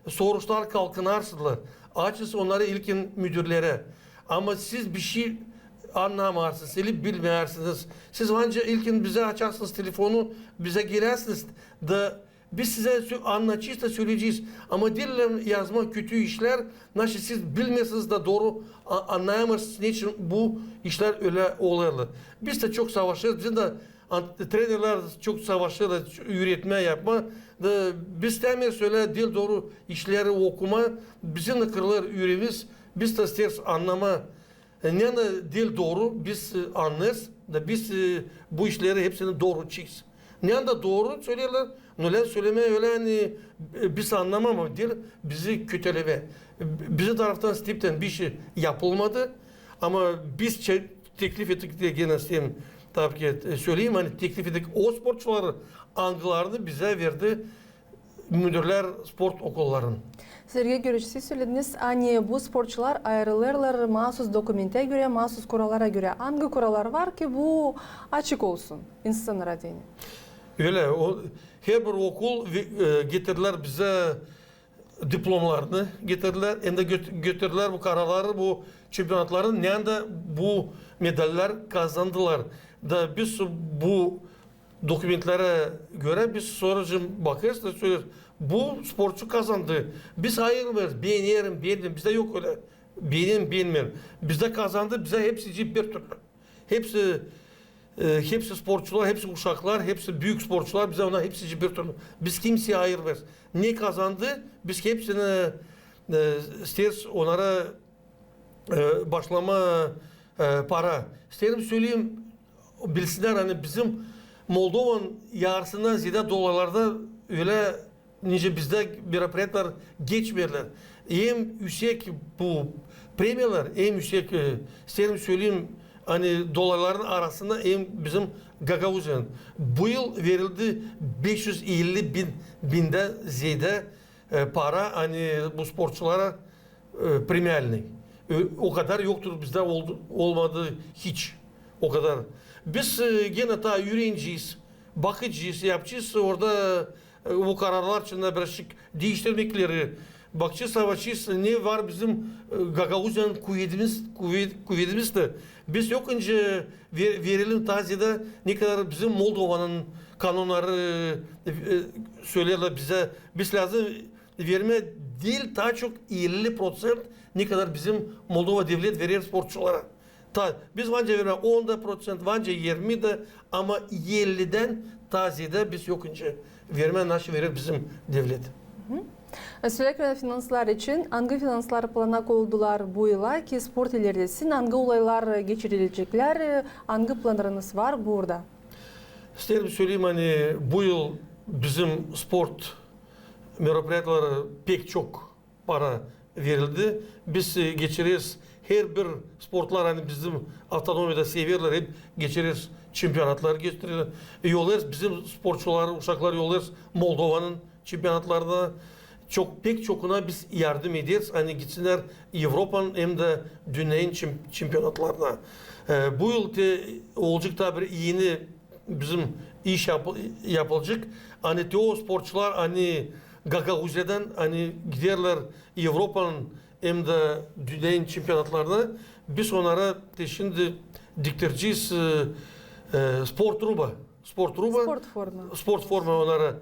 soruşlar kalkınarsınız, açınız onnarı ilkin müdürlerä. Ama siz bişey annamarsınız, eli bilmeersiniz. Siz var nicä ilkin bizä açarsınız telefonu, bizä gelärsiniz da biz sizä sö-, annaçıyız da söleyecez. Ama diil lääzım yazmaa kötü işlär, naşey siz bilmeersiniz da dooru a-, annayamêêrsınız, neçin bu işlär ölä olêrlar. Biz dä çok savaşêrız, bizim dä an-, trenerlär çok savaşêrlar üüretmää, yapmaa. Da biz istämeeriz ölä diil dooru işleri okumaa, bizim dä kırılêr üüreemiz, biz dä isteeriz annamaa. E, ne diil dooru, biz, e, annêêrız da biz, e, bu işleri hepsini dooruçuyuz. Ne dooru söleerlär, nu lääzım sölemää ölä, ani, e, biz annamêêrız, diil bizi kötülemää. E, bizim taraftan, Stipten, bişey yapılmadı, ama biz çe-, teklif ettik dä, genä isteerim, tabii ki, e, söleyim, ani teklif ettik o sportçuları, angılarını bizä verdi müdürlär sport okulların. Sergey Georgiyeviç, siz sölediniz, ani bu sportçular ayırılêrlar maasuz dokumentä görä, maasuz kurallara görä. Angı kurallar var ki bu açık olsun insannara deyni? Ölä, o, herbir okul ve-, e, getirdilär bizä diplomlarını, getirdilär, hem dä göt-, götürdülär bu kararları, bu çempionatların, neredä bu medallar kazandılar. Da biz bu dokumentlerä görä biz sora bakêrız da söleriz, bu sportçu kazandı. Biz ayırmêêrız, beenerim, beenmeerim. Bizdä yok ölä beenerim, beenmeerim. Bizdä kazandı, bizä hepsi bir türlü. Hepsi, e, hepsi sportçular, hepsi uşaklar, hepsi büük sportçular, bizä onnar hepsi bir türlü. Biz kimseyi ayırmêêrız. Ne kazandı, biz hepsini, e, isteeriz onnara e, başlamaa, e, para. İsteerim söleyim, bilsinnär, ani bizim Moldovanın yarısından zeedä dolaylarda ölä nicä bizdä meropriyatlar geçmeerlär. Hem üüsek bu premiyalar, hem üüsek, e, isteerim söleyim, ani dolayların arasında hem bizim Gagauziyanın. Bu yıl verildi beş üz elli bin, bindän zeedä, e, para, ani bu sportçulara e, premialnıy. Ö-, o kadar yoktur bizdä oldu, olmadı hiç. O kadar. Biz, e, genä taa üürenecez. bakacez, yapacez orada, e, bu kararlar için birazcık diiştirmekleri. Bakacez, savaşacez, ne var bizim, e, Gagauziyanın kuvedimiz, kuve-, kuvedimiz dä. Biz yok önce ver-, verelim taze dä, ne kadar bizim Moldovanın kanunları, e, e, söleerlär bizä. Biz lääzım vermää diil taa çok elli proţent, ne kadar bizim Moldova devlet verer sportçulara. Ta, biz var nicä vermää on da proţent, var nicä irmi dä, ama ellidän taa zeedä biz yok önce vermää, naşey verer bizim devlet. Söleerkän finanslar için, angı finanslar plana koydular bu yıla, ki sport ilerlesin, angı olaylar geçireceklär, angı planlarınız var burada? İsteerim söleyim, ani bu yıl bizim sport meropriyatilärä pek çok para verildi. Biz, e, geçireriz herbir sportlar, ani bizim avtonomiyada severlär, hep geçireriz çempionatlar, geçireriz. E, yollarız bizim sportçuları, uşakları yollarız Moldovanın çempionatlarına. Çok, pek çokuna biz yardım ederiz, ani gitsinnär Evropanın hem dä dünneyin çem-, çempionatlarına. E, bu yıl te olacek taa bir eni bizim iş yap-, yapılacek. Ani te o sportçular, ani Gagauziyadan, ani giderlär Evropanın hem dä dünneyin çempionatlarına, biz onnara te şindi diktirecez, e, e, sport ruba. Sport ruba. Sport forma. Sport forma onnara,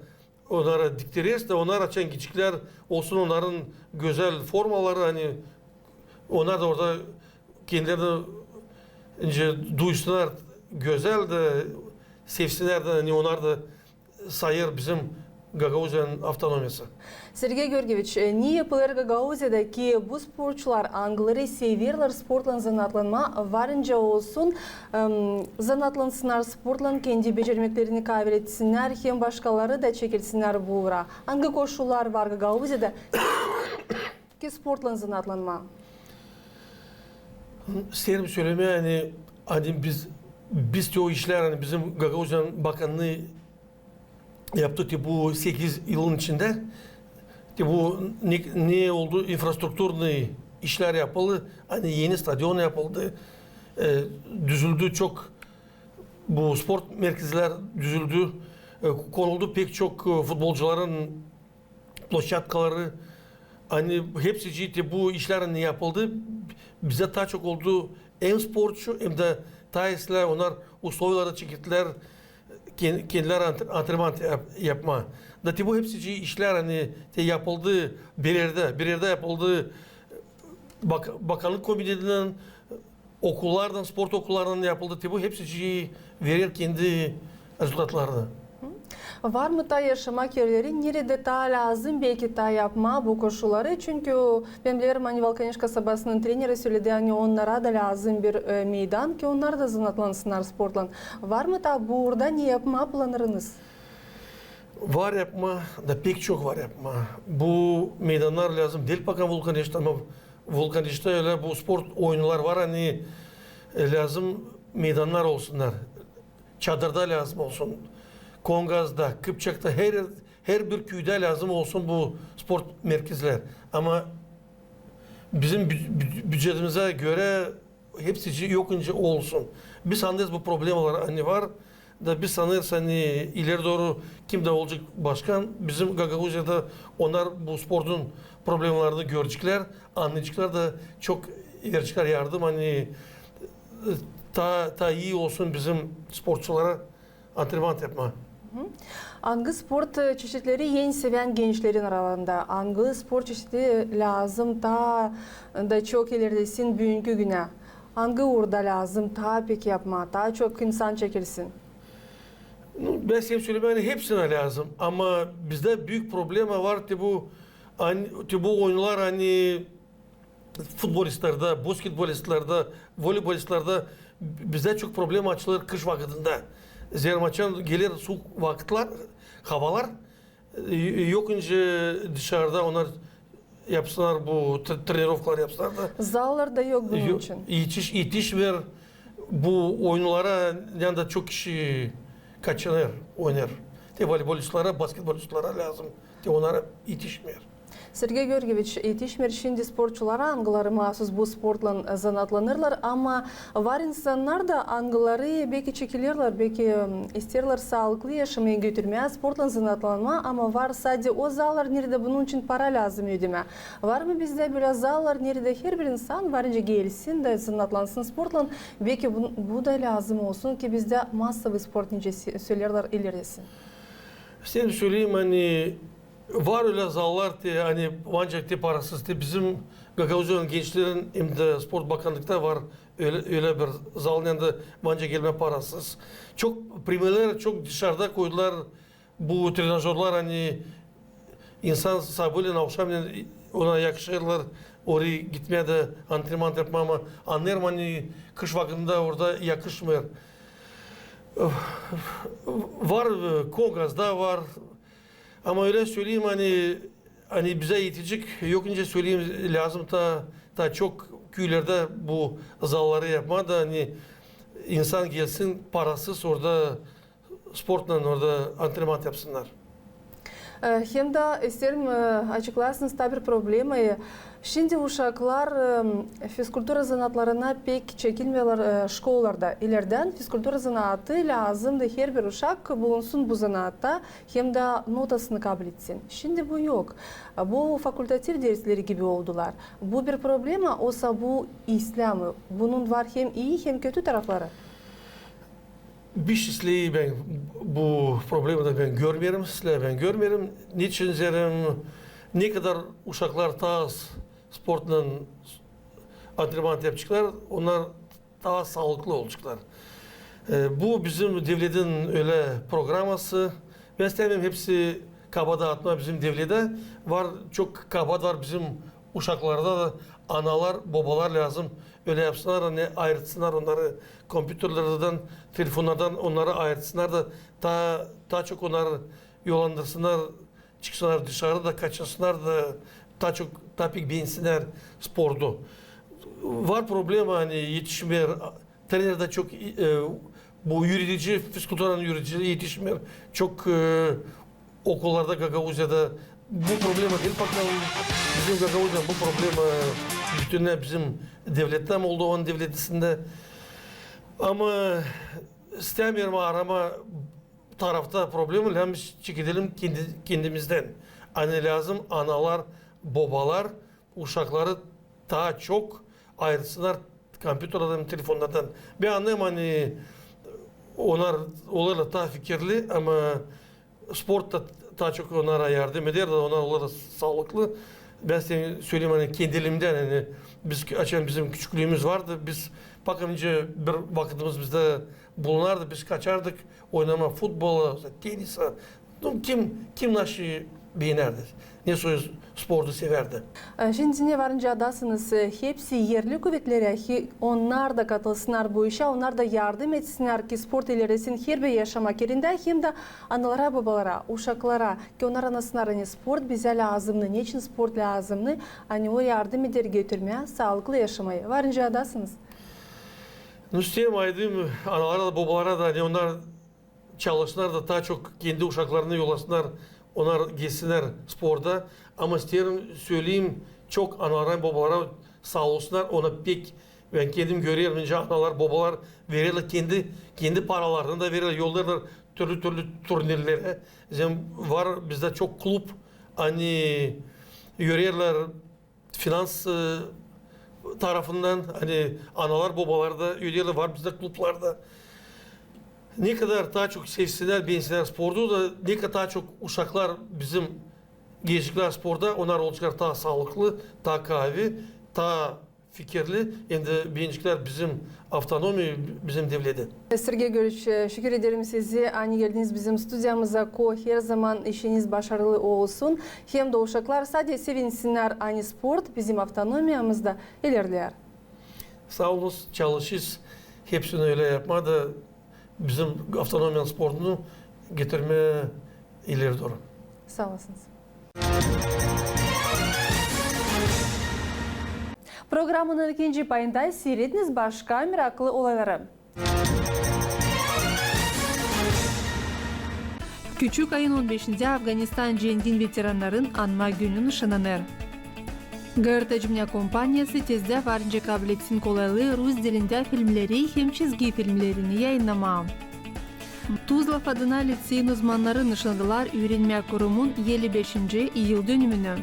onnara diktireriz dä, onnar açan gideceklär, olsun onnarın gözäl formaları, ani onnar da orada kendilerini nicä duysunnar gözäl dä, sevsinnär dä, ani onnar da sayêr bizim Gagauziyanın avtonomiyası. Sergey Georgieviç, e, ne yapılêr Gagauziyada, ki bu sportçular, angıları severlär sportlan zanaatlanmaa, var nicä olsun, em, zanaatlansınnar sportlan, kendi becermeklerini kaavel etsinnär, hem başkaları da çekilsinnär bu uura? Angı koşullar var Gagauziyada ki sportlan zanaatlanmaa? İsteerim sölemää, ani, ani biz, biz te o işlär, ani bizim Gagauziyanın bakanlıı yaptı te bu sekiz yılın içindä. Te bu ne, ne oldu, infrastrukturnıy işlär yapıldı, ani eni stadion yapıldı, e, düzüldü çok bu sport merkezlär düzüldü, e, konuldu pek çok, e, futbolcuların ploşadkaları, ani hepsicii te bu işlär ani yapıldı, bizä taa çok oldu hem sportçu, hem dä taa islää onnar usloviyalarda çekettilär ken-, kendilär antr-, antrenman yap-, yapmaa. Da te bu hepsicii işlär ani te yapıldı bir erdä, bir erdä yapıldı bak-, bakanlık komitetindän, okullardan, sport okullarından yapıldı. Te bu hepsicii verer kendi rezultatlarını. Var mı taa yaşamak erleri, neredä taa lääzım beki taa yapmaa bu koşulları? Çünkü bän bilerim, ani Volkaneş kasabasının treneri söledi, ani onnara da lääzım bir, e, meydan, ki onnar da zanaatlansınnar sportlan. Var mı taa bu uurda ne yapmaa planlarınız? Var yapmaa, da pek çok var yapmaa. Bu meydannar lääzım diil pakan Volkaneştä, ama Volkaneştä ölä bu sport oyunlar var, ani, e, lääzım meydannar olsunnar. Çadırda lääzım olsun. Kongazda, Kıpçakta, her, herbir küüdä lääzım olsun bu sport merkezlär. Ama bizim bü-, bü-, bücetimizä görä hepsicii yok nicä olsun. Biz annêêrız bu problemalar ani var. Da biz sanêrız, ani ileri dooru kim dä olacek başkan, bizim Gagauziyada onnar bu sportun problemalarını göreceklär, annayaceklar da çok verecekler yardım, ani, e, taa, taa ii olsun bizim sportçulara antrenman yapmaa. Angı sport, e, çeşitleri en sevän gençlerin aralarında? Angı sport çeşidi lääzım taa da çok ilerlesin büünkü günä? Angı uurda lääzım taa pek yapmaa, taa çok insan çekilsin? Nu, bän isteerim sölemää, ani hepsinä lääzım. Ama bizdä büük problema var, te bu, ani, te bu oyunlar, ani futbolistlerdä, basketbolistlerdä, voleybolistlerdä, bizdä çok problema açılêr kış vakıdında. Zerä açan geler suuk vakıtlar, havalar, e, yok nicä dışarıda onnar yapsınnar bu tre-, trenirovkalar yapsınnar da. Zallar da yok bunun için. Etiş-, etişmeer bu oyunlara, ani da çok kişi kaçınêr, oynêêr. Te voleybolistlara, basketbolistlara lääzım. Te onnara etişmeer. Sergey Georgiyeviç, etişmeer şindi sportçular, angıları maasuz bu sportlan zanaatlanêrlar, ama var insannar da, angıları beki çekilerlär, beki, m, isteerlär saalıklı yaşamayı götürmää, sportlan zanaatlanmaa, ama var sade o zallar, neredä bunun için para lääzım ödemää. Var mı bizdä bölä zallar, neredä herbir insan varınca gelsin da zanaatlansın sportlan? Beki bu, bu da lääzım olsun, ki bizdä massovıy sport, nicä sö-, söleerlär, ilerlesin. Sän söleyim, ani var ölä zallar, te, ani ancak te parasız, te bizim Gagauziyanın gençlerin hem dä sport bakannıkta var ölä, ölä bir zal, neredä ancak gelmää parasız. Çok primelär, çok dışarıda koydular bu trenajörlar, ani insan sabaalän, akşamnän ona yakışêrlar orayı gitmää dä antrenman yapmaa, ama annêêrım, ani kış vakıdında orada yakışmêêr. Var, e, Kongazda var. Ama ölä söleyim, ani, ani bizä etecek, yok nicä söleyim, lääzım taa, taa çok küülerdä bu zalları yapmaa da, ani insan gelsin parasız orada sportlan orada antrenman yapsınnar. E, hem dä isteerim, e, açıklayasınız taa bir problemayı. Şindi uşaklar, e, fizkultura zanaatlarına pek çekilmeerlär, e, şkolalarda. İlerdän fizkultura zanaatı lääzımdı, herbir uşak bulunsun bu zanaatta, hem dä notasını kabletsin. Şindi bu yok. E, bu fakultativ dersleri gibi oldular. Bu bir problema, osa bu islää mi? Bunun var hem ii, hem kötü tarafları. Bişey islää bän bu problemada bän görmeerim, islää bän görmeerim. Neçin deerim, ne kadar uşaklar taa s-, sportlan antrenman yapaceklar, onnar taa saalıklı olaceklar. E, bu bizim devletin ölä programası. Bän istämeerim hepsi kabaatı atmaa bizim devletä. Var, çok kabaat var bizim uşaklarda da. Analar, bobalar lääzım ölä yapsınnar, ani ayırtsınnar onnarı kompüterlerdän, telefonnardan, onnarı ayırtsınnar da taa, taa çok onnarı yollandırsınnar, çıksınnar dışarı da, kaçınsınnar da, taa çok, taa pek beensinnär sportu. Var problema, ani etişmeer, trener dä çok, e, bu üüredicä, fizkulturanın üüredicileri etişmeer çok, e, okullarda, Gagauziyada. Bu problema diil fakat bizim Gagauziyanın bu problema, bütünnä bizim devlettän, Moldovanın devletindä. Ama istämeerim aaramaa tarafta problema, lääzım çekedelim kendi, kendimizdän. Ani lääzım analar, bobalar uşakları taa çok ayırtsınnar kompüterlerdän, telefonnardan. Bän annêêrım, ani onnar olêrlar taa fikirli, ama sport ta taa çok onnara yardım eder, da onnar olêrlar saalıklı. Bän sän söleyim, ani kendilerimdän, ani biz, açan bizim küçüklüümüz vardı, biz bakınca bir vakıdımız bizdä bulunardı, biz kaçardık oynamaa futbola, tenisa. Nu, kim, kim naşı beenärdi, ne soy sportu sevärdi. E, şindi ne varınca adasınız, e, hepsi erli kuvetlerä, ki onnar da katılsınnar bu işä, onnar da yardım etsinnär, ki sport ilerlesin herbir yaşamak erindä, hem dä analara, bobalara, uşaklara, ki onnar annasınnar, ani sport bizä lääzımnı, neçin sport lääzımnı, ani o yardım eder götürmää saalıklı yaşamayı. Varınca adasınız. Nu, isteerim aydım analara da, bobalara da, ani onnar çalışsınnar da taa çok kendi uşaklarını yollasınnar, onnar geçsinnär sporta. Ama isteerim söleyim, çok analara, bobalara saa olsunnar, ona pek, bän kendim görerim, nicä analar, bobalar vererlär kendi, kendi paralarını da vererlär, yollêêrlar türlü-türlü turnirlerä. Bizim var bizdä çok klub, ani yürerlär finans, e, tarafından, ani analar, bobalar da öderlär, var bizdä klublarda. Ne kadar taa çok sevsinnär, beensinnär sportu da, ne kadar taa çok uşaklar bizim gireceklär sporta, onnar olaceklar taa saalıklı, taa kaavi, taa fikirli, hem dä beeneceklär bizim avtonomiyayı, bizim devleti. Sergey Georgiç, e, şükür ederim sizä, ani geldiniz bizim studiyamıza, ko her zaman işiniz başarılı olsun. Hem dä uşaklar sade sevinsinnär, ani sport bizim avtonomiyamızda ilerleer. Saa olunuz, çalışêrız hepsini ölä yapmaa da bizim avtonomiyanın sportunu getirmää ileri dooru. Saa olasınız. Programanın ikinci payında siirediniz başka meraklı olayları. Küçük ayın on beşindä Afganistan cengin veterannarın anma günü nışannanêr. GRT Cümlä kompaniyası tezdä varınca kabletsin kolaylıı rus dilindä filmleri hem çizgi filmlerini yayınnamaa. Tuzla-Fadına liţeyin uzmannarı nışannadılar üürenmää kurumun elli beşinci yıldönümünü.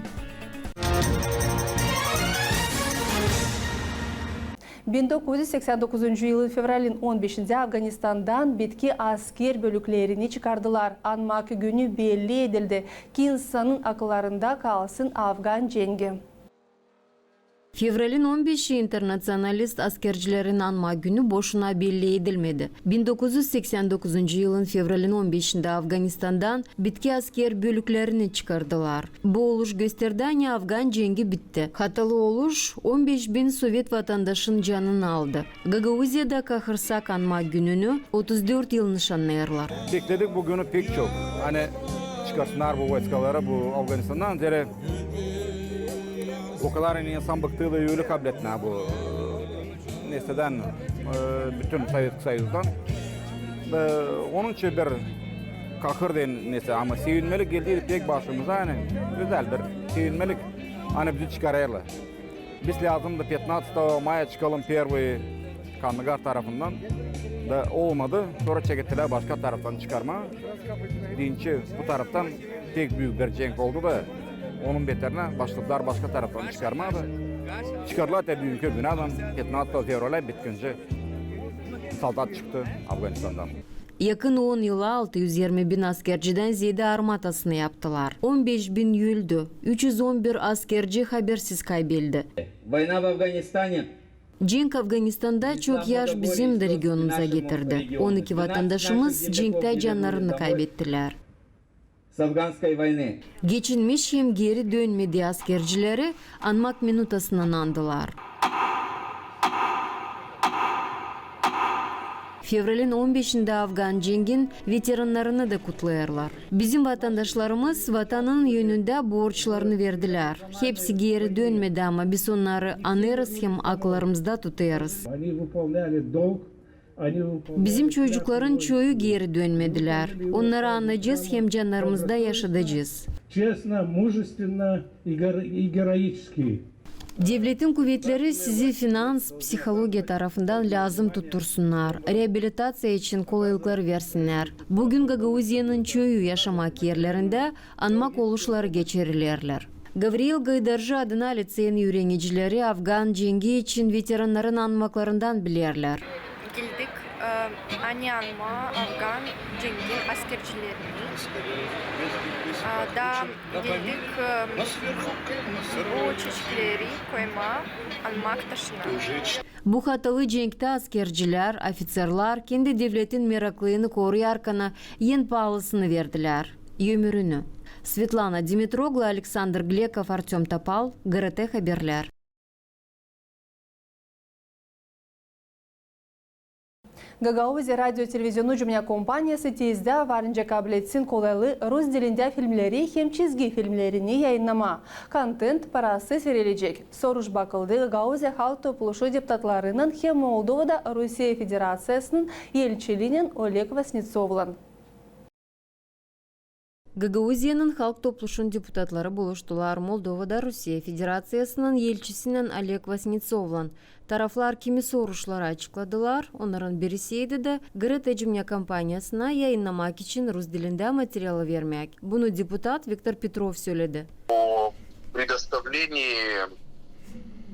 Bin dokuz üz seksän dokuzuncu yılın fevralin on beşindä Afganistandan bitki asker bölüklerini çıkardılar. Anmak günü belli edildi, ki insanın akıllarında kalsın afgan cengi. Fevralin on beşi internaţionalist askercilerin anma günü boşuna belli edilmedi. Bin dokuz üz seksän dokuzuncu yılın fevralin on beşindä Afganistandan bitki asker bölüklerini çıkardılar. Bu oluş gösterdi, ani afgan cengi bitti. Hatalı oluş on beş bin sovet vatandaşın canını aldı. Gagauziyada Kahırsak anma gününü otuz dört yıl nışannêêrlar. Bekledik bu günü pek çok. Ani çıkarsınnar bu voyskaları bu Afganistandan. Zerä o kadar insan bıktı da ölü kabletmää bu, e, neysä, e, bütün Sovetskiy Soyuzdan. E, onun için bir kahır deyni, neysä, ama sevinmelik geldi pek başımıza, ani gözäl bir sevinmelik, ani bizi çıkarêrlar. Biz lääzımdı petnaţtı maya çıkalım первый Kanlıgar tarafından. Da olmadı. Sora çekettilär başka taraftan çıkarmaa. Deyni bu taraftan pek büük bir cenk oldu da, onun beterinä başladılar başka taraftan çıkarmaa da. Çıkardılar da büünkü günädän, petnaţtı fevralä bitkincä soldat çıktı Afganistandan. Yakın on yıla altı üz irmi bin askercidän zeedä armatasını yaptılar. On beş bin öldü, üç üz on bir askerci habersiz kaybedildi. Война в Афганистане. Cenk Afganistanda çok yaş bizim dä regionumuzda getirdi. On iki vatandaşımız cenktä cannarını kaybettilär. Geçinmiş hem geeri dönmedi askercileri anmak minutasına andılar. Fevralin on beşindä afgan cengin veterannarını da kutlêêrlar. Bizim vatandaşlarımız Vatanın önündä borçlarını verdilär. Hepsi geeri dönmedi, ama biz onnarı anêrız hem akıllarımızda tutêrız. Bizim çocukların çoyu geeri dönmedilär. Onnarı anacez hem cannarımızda yaşadacez. Честно, мужественно и героически. Devletin kuvetleri sizi finans, psihologiya tarafından lääzım tuttursunnar, reabilitaţiya için kolaylıkları versinnär. Büün Gagauziyanın çoyu yaşamak erlerindä anmak oluşları geçirilerlär. Gavriil Gaydarjı adına liţeyin üürenicileri afgan cengi için veterannarın anmaklarından bilerlär. Geldik, e, ani anmaa afgan cengin askercilerini. E, da geldik, e, bu çeçekleri koymaa anmak taşına. Bu hatalı cenktä askercilär, ofitserlär kendi devletin meraklıyını koruyarkan en paalısını verdilär, ömürini. Svetlana Dimitroglu, Aleksandr Glekov, Artöm Topal, GRT Haberlär. Gagauziya radio-televizionu cümlä kompaniyası tezdä varınca kabletsin kolaylıı rus dilindä filmleri hem çizgi filmlerini yayınnamaa. Kontent parasız verilecek. Soruş bakıldı Gagauziya Halk Topluşu deputatlarınnan hem Moldovada Rusiye Federaţiyasının elçiliinän Oleg Vasnetsovlan. Gagauziyanın Halk Topluşun deputatları buluştular Moldovada Rusiye Federaţiyasının elçisinnän Oleg Vasnetsovlan. Taraflar kimi soruşları açıkladılar, onnarın birisiydi dä GRT cümlä kompaniyasına yayınnamak için rus dilindä materialı vermäk. Bunu deputat Viktor Petrov söledi. О предоставлении,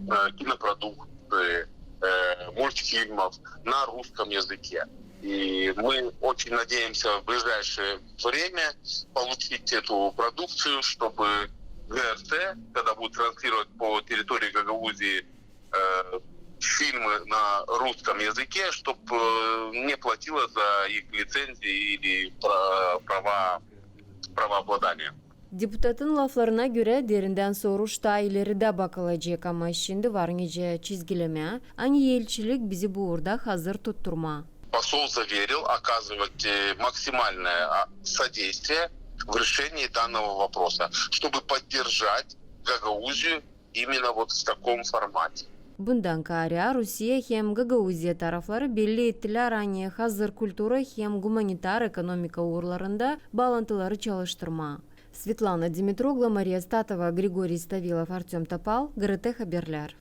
э, кинопродукции, э, мультфильмов на русском языке. И мы очень надеемся в ближайшее время получить эту продукцию, чтобы ГРТ, когда будет транслировать по территории Гагаузии, э, фильмы на русском языке, чтоб, э, не платила за их лицензии или пра-, права, правообладания. Deputatın laflarına görä, derindän soruş taa ileridä bakılacek, ama şindi var nicä çizgilemää, ani elçilik bizi bu uurda hazır tutturmaa. Посол заверил оказывать, э, максимальное, а, содействие в решении данного вопроса, чтобы поддержать Гагаузию именно вот в таком формате. Bundan kaarä Rusiye hem Gagauziya tarafları belli ettilär, ani hazır kultura hem gumanitar ekonomika uurlarında baalantıları çalıştırmaa. Svetlana Dimitroglu, Mariya Statova, Grigoriy Stavilov, Artöm Topal, GRT Haberlär.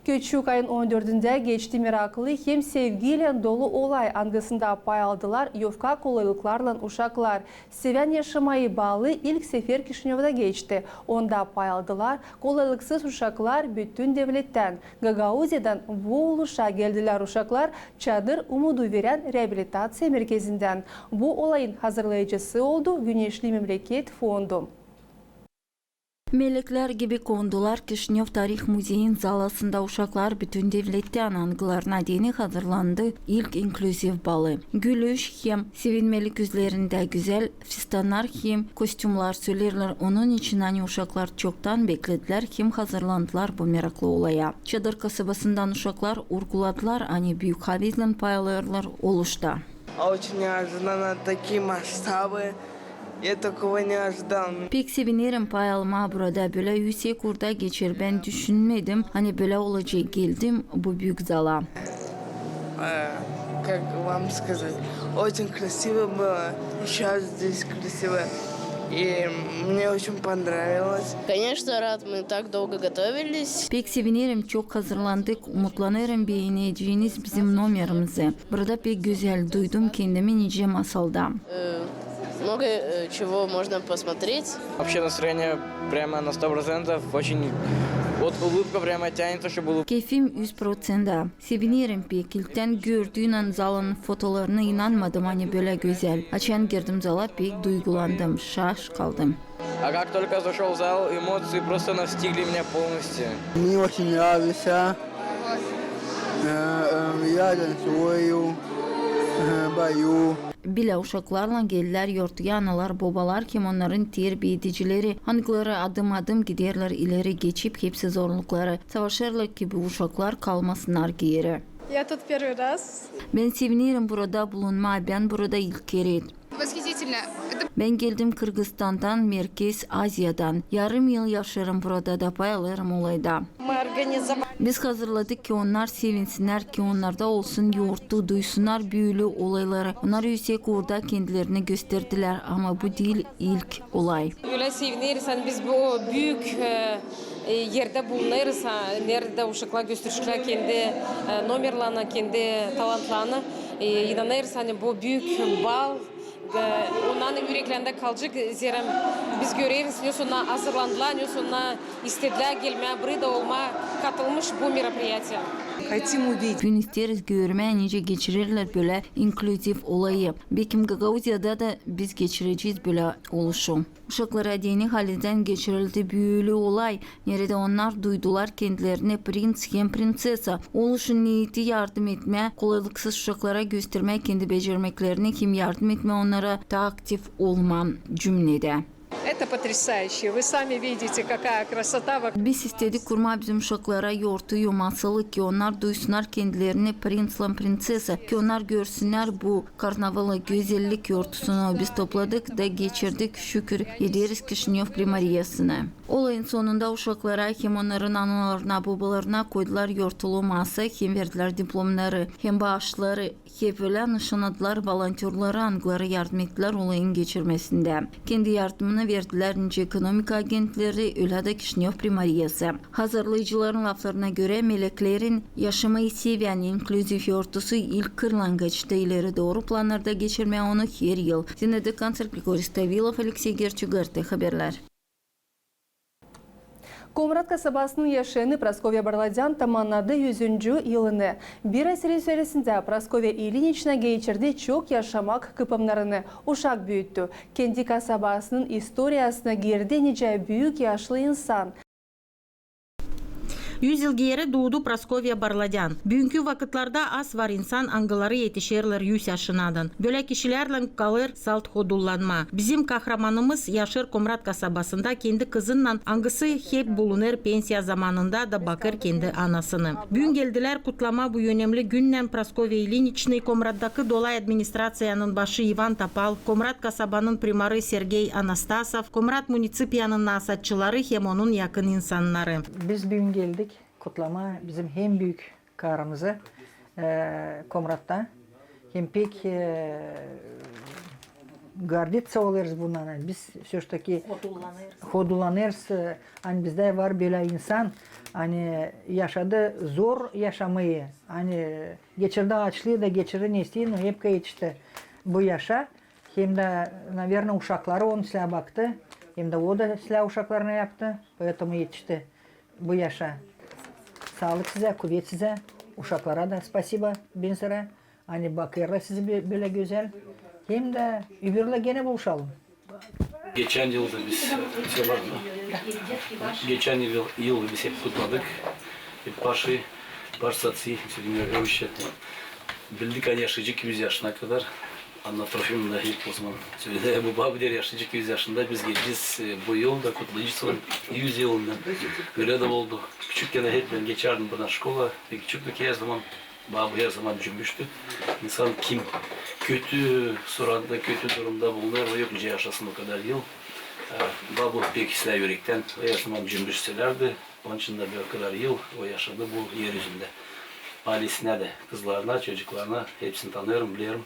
Küçük ayın on dördündä geçti meraklı hem sevgiylän dolu olay, angısında pay aldılar yufka kolaylıklarlan uşaklar. Sevän yaşamayı baalı ilk sefer Kişinövda geçti. Onda pay aldılar kolaylıksız uşaklar bütün devlettän. Gagauziyadan bu oluşa geldilär uşaklar çadır umudu verän reabilitaţiya merkezindän. Bu olayın hazırlayıcısı oldu Güneşli memleket fondu. Meleklär gibi kondular Kişinöv tarih muzeyin zalasında uşaklar bütün devlettän, angılarına deyni hazırlandı ilk inklüziv balı. Gülüş hem sevinmelik üzlerindä, gözäl fistannar hem kostümnär söleerlär onun için, ani uşaklar çoktan bekledilär hem hazırlandılar bu meraklı olaya. Çadır kasabasından uşaklar urguladılar, ani büük havizlän pay alêrlar oluşta. А очень неожиданно, такие масштабы. Я такого не ожидал. Pek sevinerim pay almaa burada, bölä üüsek uurda geçer. Bän düşünmedim, ani bölä olacek. Geldim bu büük zala. Э, как вам сказать, очень красиво было. И щас здесь красиво. И мне очень понравилось. Конечно, рад, мы так долго готовились. Pek sevinerim, çok hazırlandık. Umutlanêrım, beeneceniz bizim nomerimizi. Burada pek gözäl, duydum kendimi nicä masalda. Э, много, э, чего можно посмотреть. Вообще настроение прямо на сто процентов. Очень, вот улыбка прямо тянется, чтобы улыб- Keyfim üz proţentä. Sevinerim pek. İlktän gördüynän zalanın fotolarına inanmadım, ani bölä gözäl. Açan girdim zala, pek duygulandım, şaş kaldım. А как только зашёл в зал, эмоции просто настигли меня полностью. Мне очень нравится. Э, э, я танцую, э, пою. Bilä uşaklarlan geldilär yortuya analar, bobalar hem onnarın terbiyedicileri, angıları adım-adım giderlär ileri, geçip hepsi zorlukları, savaşêrlar ki bu uşaklar kalmasınnar geeri. Я тут первый раз. Bän sevinerim burada bulunmaa, bän burada ilk kerä. Восхитительно. Это Bän geldim Kırgıstandan, Merkez Aziyadan. Yarım yıl yaşêêrım burada da pay alêrım olayda. Мы организовали. Biz hazırladık ki onnar sevinsinnär, ki onnarda olsun yortu, duysunnar büüli olayları. Onnar üüsek uurda kendilerini gösterdilär, ama bu diil ilk olay. Ölä sevineriz, ani biz bu büük, e, e, erdä bulunêrız, ha, neredä uşaklar gösterecekler kendi, e, nomerlerini, kendi talantlarını. E, inanêrız, ani bu büük bal, e, onnarın üreklerindä kalacek, zerä biz göreriz, ne sona hazırlandılar, ne sona istedilär gelmää burada olmaa, katılmış bu мероприятия. Хотим увидеть. Büün isteeriz görmää, nicä geçirerlär bölä inklüziv olayı. Bekim Gagauziyada da biz geçirecez bölä oluşu. Uşaklara deyni halizdän geçirildi büüli olay, neredä onnar duydular kendilerini prinţ hem prinţesa. Oluşun neeti yardım etmää, kolaylıksız uşaklara göstermää kendi becermeklerini hem yardım etmää onnara taa aktiv olmaa cümnedä. Это потрясающе. Вы сами видите, какая красота вокруг. Biz istedik kurmaa bizim uşaklara yortu, yomasalı, ki onnar duysunnar kendilerini prinţlän prinţesa, ki onnar görsünnär bu karnavalı, gözellik yortusunu. Biz topladık da geçirdik, şükür ederiz, Kişinöv primariyasını. Olayın sonunda uşaklara hem onnarın analarına, bobalarına koydular yortulu masa hem verdilär diplomnarı hem baaşları. Hep ölä nışannadılar volontörları, angıları yardım ettilär olayın geçirmesindä. Kendi yardımını verdilär nicä ekonomika agentleri, ölä dä Kişinöv primariyası. Hazırlayıcıların laflarına görä, meleklerin yaşamayı sevän inklüziv yortusu ilk kırlangaçta, ileri dooru plannarda geçirmää onu her yıl. Zinaida Kanţer, Grigoriy Stavilov, Aleksey Gerçi, GRT Haberlär. Komrat kasabasının yaşayanı Praskovya Barladyan tamannadı üzüncü yılını. Bir ay içerisindä Praskovya İliniçna geçirdi çok yaşamak kıpımnarını, uşak büüttü. Kendi kasabasının istoriyasına girdi nicä büük yaşlı insan. Üz yıl geeri duudu Praskovya Barladyan. Büünkü vakıtlarda az var insan, angıları etişerlär üz yaşınadan. Bölä kişilärlän kalêr salt hodullanmaa. Bizim kahramanımız yaşêêr Komrat kasabasında kendi kızınnan, angısı hep bulunêr pensiya zamanında da bakêr kendi anasını. Büün geldilär kutlamaa bu önemli günnän Praskovya İliniçnayı, Komrattakı dolay administraţiyanın başı İvan Topal, Komrat kasabanın primarı Sergey Anastasov, Komrat municipiyanın nasaatçıları hem onun yakın insannarı. Biz büün geldik. Kutlamaa bizim hem büük kaarımızı, e, Komratta. Hem pek, e, garditsa olêrız bundan. Biz всё ж таки hodullanêrız, e, ani bizdä var bölä insan, ani yaşadı zor yaşamayı, ani geçirdi aaçlıı da geçirdi ne isteyin, no hep etişti bu yaşa. Hem dä, наверно, uşakları onu islää baktı, hem dä o da islää uşaklarına yaptı, поэтому etişti bu yaşa. Saalık sizä, kuvet sizä, uşaklara da спасибо, bän sora, ani bakêrlar sizi bö-, bölä gözäl. Hem dä öbürlä genä buluşalım. Geçän yıl da biz, geçän yıl, yıl biz hep kutladık. Hep başı, baş satsın, bildik, ani yaşayacek iki üz yaşına kadar. Anna Trofimova hep o zaman söleer, bu baba der, yaşayacek iki üz yaşında, biz gelecez, e, bu yıl da kutlayacez onun iki üz yılını. Ölä dä oldu. Küçükkän hep bän geçärdim buradan şkola, ve küçüklük her zaman, baba her zaman cümbüştü. İnsan kim kötü, sora da kötü durumda bulunêr, o yok nicä yaşasın o kadar yıl. E, baba pek islää ürektän, her zaman cümbüş söleerdi. Onun için dä bir o kadar yıl o yaşadı bu er üzündä. Ailesinä dä, kızlarına, çocuklarına, hepsini tanıyêrım, bilerim.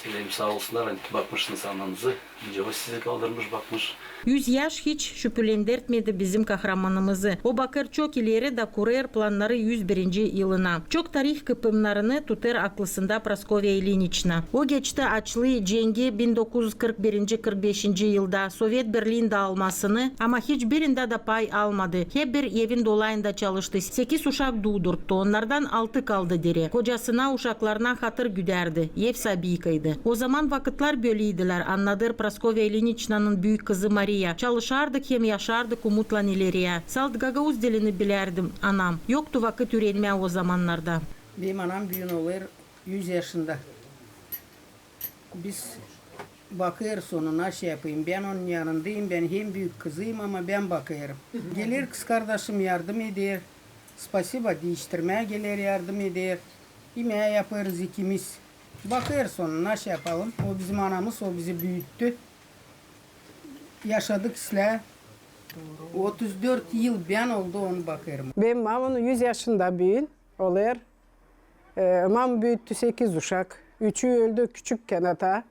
Söleerim, saa olsunnar, ani bakmış insanlarınızı, nicä o sizi kaldırmış, bakmış. Üz yaş hiç şüphelendirtmedi bizim kahramanımızı. O bakêr çok ileri da kurêr plannarı üz birinci yılına. Çok tarih kıpımnarını tutêr aklısında Praskovya İliniçna. O geçti aaçlıı, cengi bin dokuz üz kırk birinci, kırk beşinci yılda, Sovet Birliin daalmasını, ama hiçbirindä dä pay almadı. Hep bir evin dolayında çalıştı. Sekiz uşak duudurttı, onnardan altı kaldı diri. Kocasına, uşaklarına hatır güdärdi, ev sabiykaydı. O zaman vakıtlar böleydilär, annadêr Praskovya İliniçnanın büük kızı Mariya. Çalışardık hem yaşardık umutlan ileriyä. Salt gagauz dilini bilärdim, anam. Yoktu vakıt üürenmää o zamannarda. Benim anam büün olêr üz yaşında. Biz bakêrız onu, nasıl yapayım. Bän onun yanındayım, bän hem büük kızıyım, ama bän bakêrım. Geler kızkardaşım, yardım eder. Спасибо diiştirmää geler, yardım eder. İmää yapêrız ikimiz. Bakêrız onu, nasıl yapalım. O bizim anamız, o bizi büüttü. Yaşadık islää. Otuz dört yıl bän oldu onu bakêrım. Benim mamam üz yaşında büün olêr. E, mamam büüttü sekiz uşak. Üçü öldü küçükkän ata.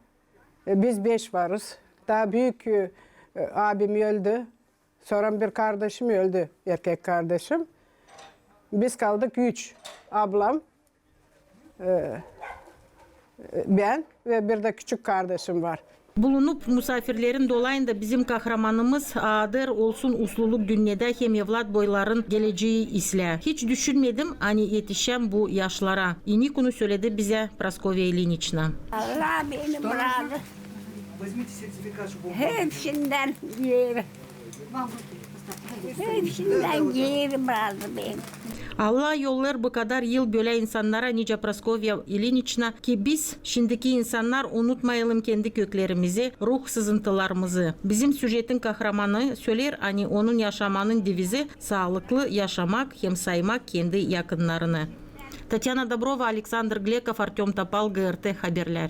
E, biz beş varız. Taa büük, e, e, abim öldü. Sora bir kardaşım öldü, erkek kardaşım. Biz kaldık üç. Ablam, e, e, bän ve bir dä küçük kardaşım var. Bulunup musaafirlerin dolayında bizim kahramanımız aadêr olsun usluluk dünnedä hem evlat boyların gelecää islää. Hiç düşünmedim, ani etişäm bu yaşlara. İnekunu söledi bizä Praskovya İliniçna. Allah benim razı. Hepsinden geeri. Hepsinden geeri razı benim. Allah yollêêr bu kadar yıl bölä insannara, nicä Praskovya İliniçna, ki biz, şindiki insannar, unutmayalım kendi köklerimizi, ruh sızıntılarımızı. Bizim süžetin kahramanı söleer, ani onun yaşamanın devizi saalıklı yaşamak hem saymak kendi yakınnarını. Tatyana Dobrova, Aleksandr Glekov, Artöm Topal, GRT Haberlär.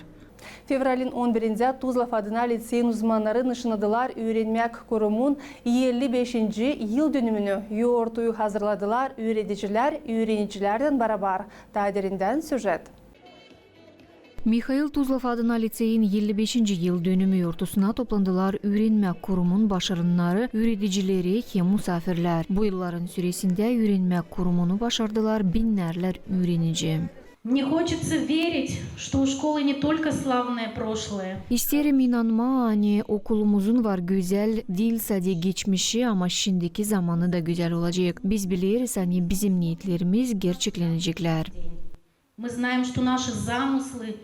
Fevralin on birindä Tuzla adına liţeyin uzmannarı nışanadılar üürenmäk kurumun elli beşinci yıldönümünü. Yortuyu hazırladılar üüredicilär üürenicilerdän barabar. Taa derindän süžet. Mihail Tuzla adına liţeyin elli beşinci yıldönümü yortusuna toplandılar üürenmäk kurumun başarannarı, üüredicileri hem musaafirlär. Bu yılların süresindä üürenmäk kurumunu başardılar binnärlär üürenici. Мне хочется верить, что у школы не только славное прошлое. İsteerim inanmaa, ani okulumuzun var gözäl diil sade geçmişi, ama şindiki zamanı da gözäl olacek. Biz bileriz, ani bizim neetlerimiz gerçekleneceklär. Мы знаем, что наши замыслы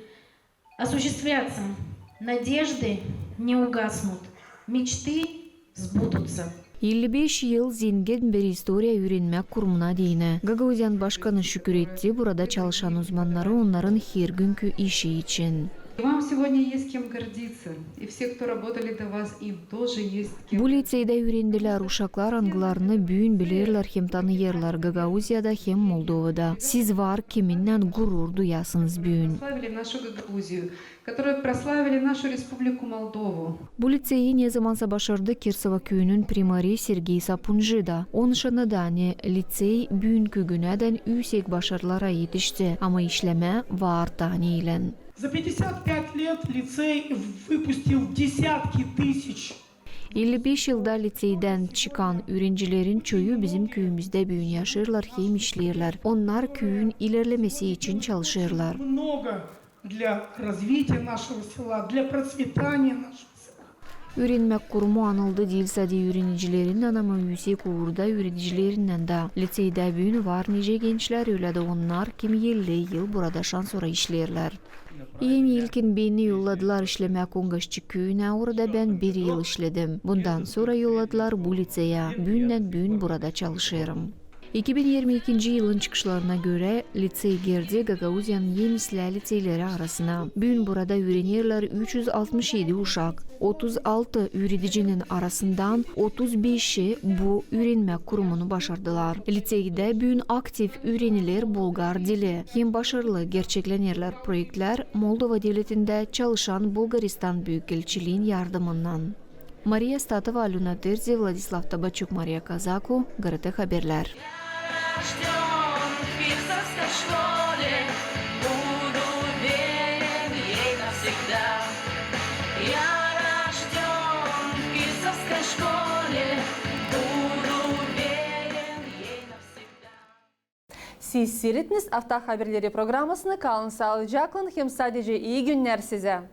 осуществятся, надежды не угаснут, мечты сбудутся. Elli beş yıl zengin bir istoriya üürenmäk kurumuna deyni. Gagauziyanın başkanı şükür etti burada çalışan uzmannarı onnarın hergünkü işi için. И вам сегодня есть кем гордиться. И все, кто работали до вас, им тоже есть кем. Bu liţeydä üürenemän uşaklar, angılarını büün bilerlär hem tanıyêrlar Gagauziyada hem Moldovada. Siz var kiminnän gurur duyasınız büün. Прославили нашу Гагаузию, которые прославили нашу Республику Молдову. Bu liţeyi nezamansa başardı Kirsova küüyünün primari Sergey Sapunji da. Onun şanı da, ani liţey büünkü günädän üüsek başarılara etişti, ama işlemää var taa neylän. За пятьдесят пять лет лицей выпустил десятки тысяч. Elli beş yılda liţeydän çıkan üürenicilerin çoyu bizim küüyümüzdä büün yaşêêrlar hem işleerlär. Onnar küüyün ilerlemesi için çalışêrlar. Много для развития нашего села, для процветания нашего села. Üürenmäk kurumu anıldı diil sade üürenicilerinnän, ama üüsek uurda üüredicilerinnän dä. Liţeydä büün var nicä gençlär, ölä dä onnar, kim elli yıl burada şansora işleerlär. Eni ilkin beni yolladılar işlemäk Ongaşçı küüyünä, orada bän bir yıl işledim. Bundan sora yolladılar bu liţeyä. Büündän büün burada çalışêrım. İki bin irmi ikinci yılın çıkışlarına görä, liţey girdi Gagauziyanın en islää liţeyleri arasına. Büün burada üürenerlär üç üz altmış edi uşak. Otuz altı üüredicinin arasından otuz beşi bu üürenmäk kurumunu başardılar. Liţeydä büün aktiv üüreniler bulgar dili. Hem başarılı gerçeklenerlär proektlär Moldova devletindä çalışan Bulgaristan Büükelçiliin yardımınnan. Mariya Statova, Alöna Terzi, Vladislav Tabaçuk, Mariya Kazaku, GRT Haberlär. Siz siirediniz Afta haberleri programasını. Kalın saalıcaklan hem sadecä ii günnär sizä.